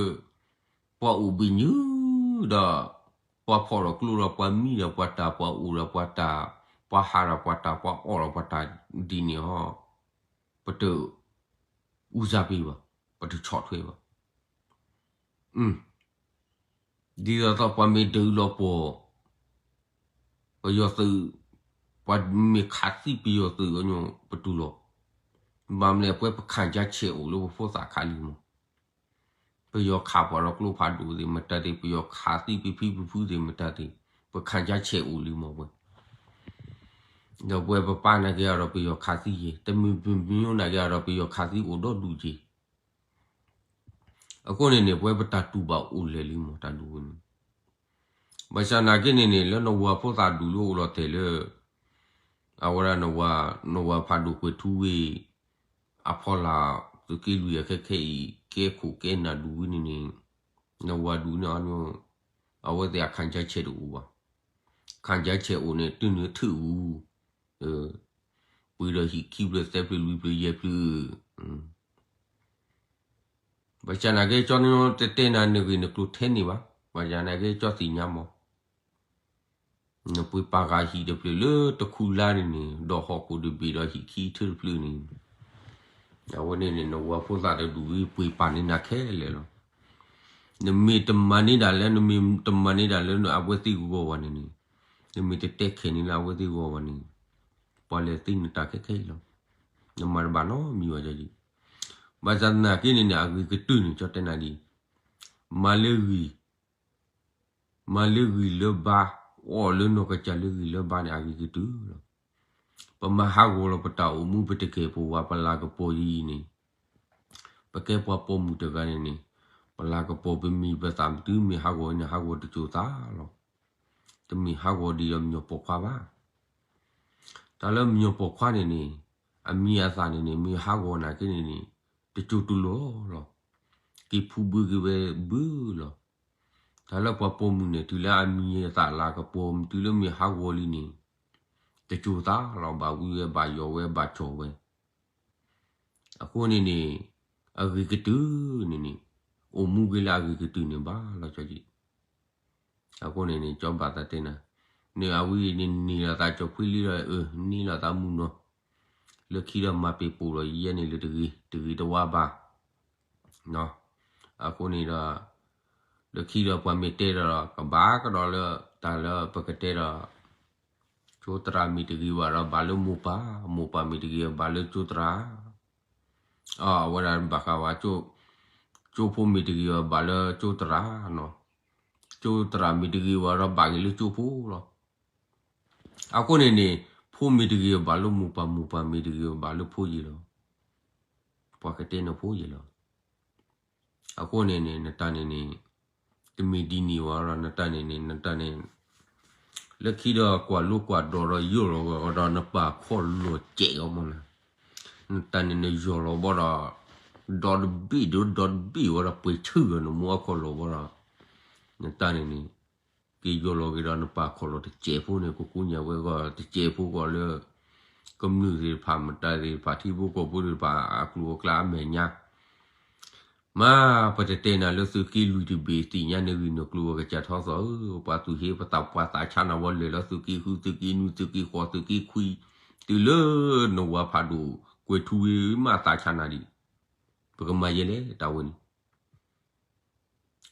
ပှၤအိၣ်ဘှံးနုာ်ဒီး ပှၤဖီၣ်ဒီးကျိဒီးပှၤမံဒီးပှၤတၢ် ပှၤအိၣ်ဒီးပှၤတၢ် ပှၤဟးဒီးပှၤတၢ် ပှၤအီၣ်ဒီးပှၤတၢ်ဒ်န့ၣ်ဟီ, ပတ ဦးစားပေးဘၣ်, ပတဆီၣ်ထွဲဘၣ်. ဒ်သိးသိးပှၤမ့ၢ်ဒုးလီၤပှီၢ် ပယီၤသုး, ပှၤမ့ၢ်ခးသံပယီၤသုးအညိ ပတူၢ်လိာ်, ဘၣ်မနုၤလဲၣ် ပဝဲပ ခံစားချက် အိၣ်လၢပဖိသၣ်ခါလံမး, ပယီၤခးပှၤဒီးကျိဖးဒိၣ်သ့ၣ်မတၤသ့ၣ်, ပယီၤခးသံပဖံပဖုသ့ၣ်မတၤသ့ၣ်, ပ ခံစားချက် အိၣ်လံမးပဝဲ, ဒီးပဝဲပပၢ်နာ်က့ဒီး ပယီၤခးသံယဲ, တမ့ၢ်ပမ့ၢ်နာ်က့ဒီး ပယီၤခးသံအိၣ်ဒီဒူၣ်က့ အဃိန့ၣ်န့ၣ် ပဝဲပတၢ်တူၢ်ဘၣ်အိၣ်လဲၣ်လံမး တၢ်ဒုးဝဲန့ၣ်, ဘၣ်ဆၣ်နာ်က့န့ၣ်န့ၣ် လၢနဝၤဖိသၣ်ဒူၣ်လၢအိၣ်လီၤတဲာ်လၢ အဝဲဒၣ် နဝၤဖးဒိၣ်ကွဲၤထူဝ့ၢ် အဖီလာ် သုးက့လွံၢ်အခဲခဲအံၤ ကဲခိၣ်ကဲနၢ်ဒူၣ်ဝဲန့ၣ်န့ၣ် နဝၤဒူၣ်န့ၣ် အဝဲသ့ၣ်အ ခံစားချက် တအိၣ်ဘၣ်, ခံစားချက် အိၣ်န့ၣ် တုၤနုာ်ထုးအူ ပှ့ၤဒီးဟံၣ်ခံဖျၢၣ်သၢဖျၢၣ်လွံၢ်ဖျၢၣ်ယဲၢ်ဖျၢၣ်, ဘၣ်ဆၣ်နာ်က့ ကၠီတတဲနၤနဂ့ၢ်နကျိၤထဲန့ၣ်ဘၣ်, ဘၣ်ဆၣ်နာ်က့ ကၠီသ့ၣ်ညါမး, နပှ့ၤပာ်ဃာ်ဟံၣ်တဖျၢၣ်လၢတခူလါန့ၣ်န့ၣ် ဒီးဟီၣ်ခိၣ်တဘ့ၣ်ဒီးဟံၣ်ခံထၢတဖျၢၣ်န့ၣ်, အဝဲန့ၣ်န့ၣ် နဝၤဖိသၣ်တဒူၣ်ဝဲပှ့ၤပာ်န့ၢ်နၤခဲလၢာ်လီၤ. နမ့ၢ်တမၤန့ၢ်ဒၣ်လၢ နမ့ၢ်တမၤန့ၢ်ဒၣ်လၢအဝဲသ့ၣ်ဂီၢ်ဘၣ်န့ၣ်န့ၣ်, နမ့ၢ်တတဲခဲန့ၣ်လၢအဝဲသ့ၣ်ဂီၢ်ဘၣ်န့ၣ်, ပှၤလဲၤသ့နတၢ်ခဲခဲအံၤလီၤ. နမၤတဘၣ်နီတမံၤဘၣ်ကၠီ, ဘၣ်ဆၣ်သနာ်က့န့ၣ်န့ၣ် အဂ့ၤကတၢၢ်န့ၣ် ကၠီတဲနၤဒ်အံၤ, မၤလၢဂံၢ် မၤလၢဂံၢ်လၢဘါ, အီၣ်လၢနီၢ်ကစၢ်လၢဂံၢ်လၢဘါန့ၣ် အဂ့ၤကတၢၢ်လီၤ. ပမၤဟးဂီၤလီၤပတၢ်အိၣ်မူ ပတကဲာ်ပဝး ပလၤကပီၤယံၤန့ၣ်, ပကဲပှၤပိာ်မုၣ်တဂၤန့ၣ်န့ၣ်, ပလၤကပီၤပမံၤပသၣ်မတုၤမ့ၢ်ဟးဂီၤန့ၣ် ဟးဂီၤတစိၤသးလီၤ. တမ့ၢ်ဟးဂီၤဒ်ဒီးမညီၤပိာ်ခွါဘၣ်. တၢ်လၢမညီၤပိာ်ခွါန့ၣ်န့ၣ်, အမံၤအသၣ်န့ၣ်န့ၣ် မ့ၢ်ဟးဂီၤနာ်က့န့ၣ်န့ၣ်, တစိၤတလီၢ်လီၤ. က့ၤဖူဘၢက့ၤဝဲဘၢလီၤ. တၢ်လၢပှၤပိာ်မုၣ်န့ၣ် တုၤလၢအမံၤအသၣ်လၤကပီၤ တုၤလၢမ့ၢ်ဟးဂီၤလံန့ၣ်, တစိၤသးလီၤ ဘၣ်ဝံဝဲ ဘၣ်ယီၤဝဲ ဘၣ်ကၠီၤဝဲ. အဃိန့ၣ်န့ၣ်, အဂ့ၤကတၢၢ်န့ၣ်န့ၣ်, အိၣ်မူက့ၤလၢအဂ့ၤကတၢၢ်န့ၣ်ဘၣ်လီၤကၠီက့ၤ. အဃိန့ၣ်န့ၣ် ကၠီဘၣ်သးတဲနၤ, န့ၣ်အဝဲန့ၣ်န့ၢ်လီၤသးကၠီၤဖှံလံဒီး အၢန့ၢ်လီၤသးမုၢ်နီၤ, လၢခံဒီးမၤပ့ၤပိာ်လီၤယဲန့ၣ်လၢတဂ့ၤ, တဂ့ၤတဝါဘၣ်. အဃိန့ၣ်ဒီး, လၢခံဒီးပှၤမ့ၢ်တဲဒီး ကဘၣ်ကဒီးလၢတၢ်လၢပကတဲဒီး, ကၠိသရၣ်မ့ၢ်တဂ့ၤဘၣ်ဒီးဘၣ်လၢမိၢ်ပၢ်, မိၢ်ပၢ်မ့ၢ်တဂ့ၤဘၣ်လၢကၠိသရၣ်. အဝဲဒၣ်ဘၣ်ဃးဝဲ, ကၠိဖိမ့ၢ်တဂ့ၤဘၣ်ဘၣ်လၢကၠိသရၣ်နီၤ, ကၠိသရၣ်မ့ၢ်တဂ့ၤဘၣ်ဒီးဘၣ်က့ၤလၢကၠိဖိလီၤ. အဃိန့ၣ်န့ၣ်, ဖိမ့ၢ်တဂ့ၤဘၣ်လၢမိၢ်ပၢ်, မိၢ်ပၢ်မ့ၢ်တဂ့ၤဘၣ်လၢဖိယံၤလီၤ. ပှၤကတဲနဖိယံၤလီၤ. အဃိန့ၣ်န့ၣ် နတၢ်န့ၣ်န့ၣ်, တမ့ၢ်ဒ်န့ၣ်ဝဲဒီး နတၢ်န့ၣ်န့ၣ် နတၢ်န့ၣ်, လၢခံဒီးကွၢ်လိကွၢ်ဒိးဒီးယိာ်လီၤဂီၤဒီးနပာ်ခီၣ်လီၤစဲးအီၤမးနၤ, နတၢ်န့ၣ်နယီၢ်လီၤဘီဒီး, ဒီတဘ့ၣ်ဒီးဒီတဘ့ၣ်ဝဲဒီးပှဲၤဆၢၣ်ဂီၤနမိၢ်အခီၣ်လီၤဝဲဒီး နတၢ်န့ၣ်န့ၣ် က့ၤယီၢ်လီၤက့ၤဒီးနပာ်ခီၣ်လီၤတစဲးဖိန့ၣ် ကကူညါဝဲဂီၢ်တစဲးဖိဂီၢ်လၢ ကမျၢၢ်သ့ၣ်တဖၣ် မတၤသ့ၣ်တဖၣ် ထံဖိကီၢ်ဖိသ့ၣ်တဖၣ် အကျိၤအကျဲအမဲာ်ညါ မ့ၢ်ပတတဲနၤလၢသုးက့လွံၢ်တဘ့ၣ် သ့ၣ်ညါနဂ့ၢ်နကျိၤဝဲကစၢ်ထီသီဧၢ, ပှၤသူၣ်ဟ့ ပသးပှၢ်သးဆါနၤဝဲလဲၤလီၤ သုးက့ဃု သုးက့နွံ သုးက့ဃိး သုးက့ခွံ တုၤလၢနဝၤဖးဒိၣ် ကွဲၤထူဝ့မးသးဆါနၤဒံး, ပကမၤယဲလဲၣ်တၢ်ဝဲန့ၣ်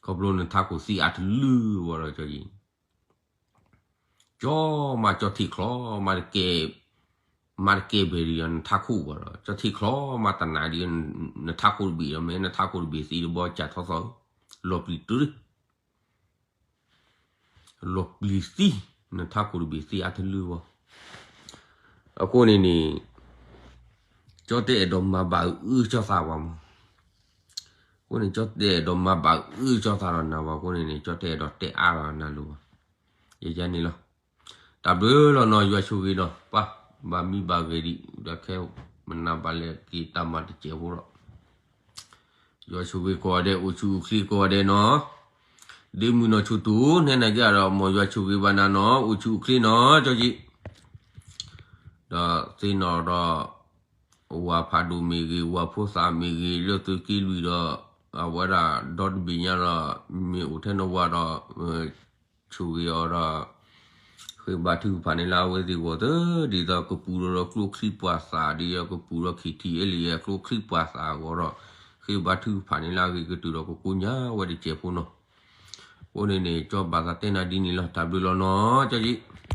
ခီဖျိနထးခိၣ်သံအါတလုၢ်ဝဲဒီးကၠီယံၤ ကၠီမးကၠီထံၣ်ချီ မးတကဲ မးတကဲဘဲၤဒံးနထးခိၣ်ဘၣ်ဒီး ကၠီထံၣ်ချီမးတနၤဒံး နထးခိၣ်တဘ့ၣ်ဒီး မ့ၢ်နထးခိၣ်တဘ့ၣ်သံတဘီ ကၢ်ထီသီ လီၤပျံၤတုၤ လီၤပျံၤသံ နထးခိၣ်တဘ့ၣ်သံအါတလုၢ်ဘၣ်. အဃိန့ၣ်န့ၣ် ကၠီတဲအဲၣ်ဒိးမၤဘၣ်အၢကၠီသးဝဲမး အဃိန့ၣ် ကၠီတဲအဲၣ်ဒိးမၤဘၣ်အၢကၠီသးဒီးနၤဝဲ အဃိန့ၣ်န့ၣ် ကၠီတဲအဲၣ်ဒိးတဲအါဒီးနၤလိၤဘၣ်. ယယဲန့ၣ်လီၤ. တၢ်ဘျုးလီၤနီၤ ယွၤဆိၣ်ဂ့ၤနီၤ ပၢ် ဘၣ်မံဘၣ်ဂဲၤဒံး ဒီးခဲမနၤဘၣ်လဲၣ်က့ၤတၢ်မၤတစဲးဖိဒီး ယွၤဆိၣ်ဂ့ၤကိးဂၤဒဲး အိၣ်ဆူၣ်အိၣ်ချ့ကိးဂၤဒဲးနီၤ ဒ့မုၣ်နီၢ်ဆူၣ်တူၢ် နဲနၤက့ၤဒီး မ်ယွၤဆိၣ်ဂ့ၤဘၣ်နၤနီၤ အိၣ်ဆူၣ်အိၣ်ချ့နီၤ ကၠီကံ ဒီးသ့ၣ်နီၣ်ဒီး ဝၤဖးဒိၣ်မ့ၢ်ဂ့ၤ ဝၤဖိသၣ်မ့ၢ်ဂ့ၤ လၢသုးက့လွံၢ်ဒီး အဝဲဒၣ်ဒီတဘ့ၣ်ညါဒီး မ့ၢ်အိၣ်ထဲနဝၤဒီး ဆိၣ်ဂ့ၤအီၤဒီး ဃ့ဘါထုကဖၣ်န့ၢ်လၢအဝဲသ့ၣ်အဂီၢ်သၢ ဒ်သိးကပူၤဒီးကျိချံပှၤသၣ် ဒ်သိးကပူၤဒီး ခံထံၣ်အဲလံ ကျိချံပှၤသၣ်အဂီၢ်ဒီး ဃ့ဘါထုကဖၣ်န့ၢ်လၢအဂ့ၤကတၢၢ်ဒီး ကကူညါဝဲတစဲးဖိနီၤ. အဃိန့ၣ်န့ၣ် ကၠီဘၣ်သးတဲနၤဒ်န့ၣ်လီၤ. တၢ်ဘျုးလီၤနီၤ ကၠီကံ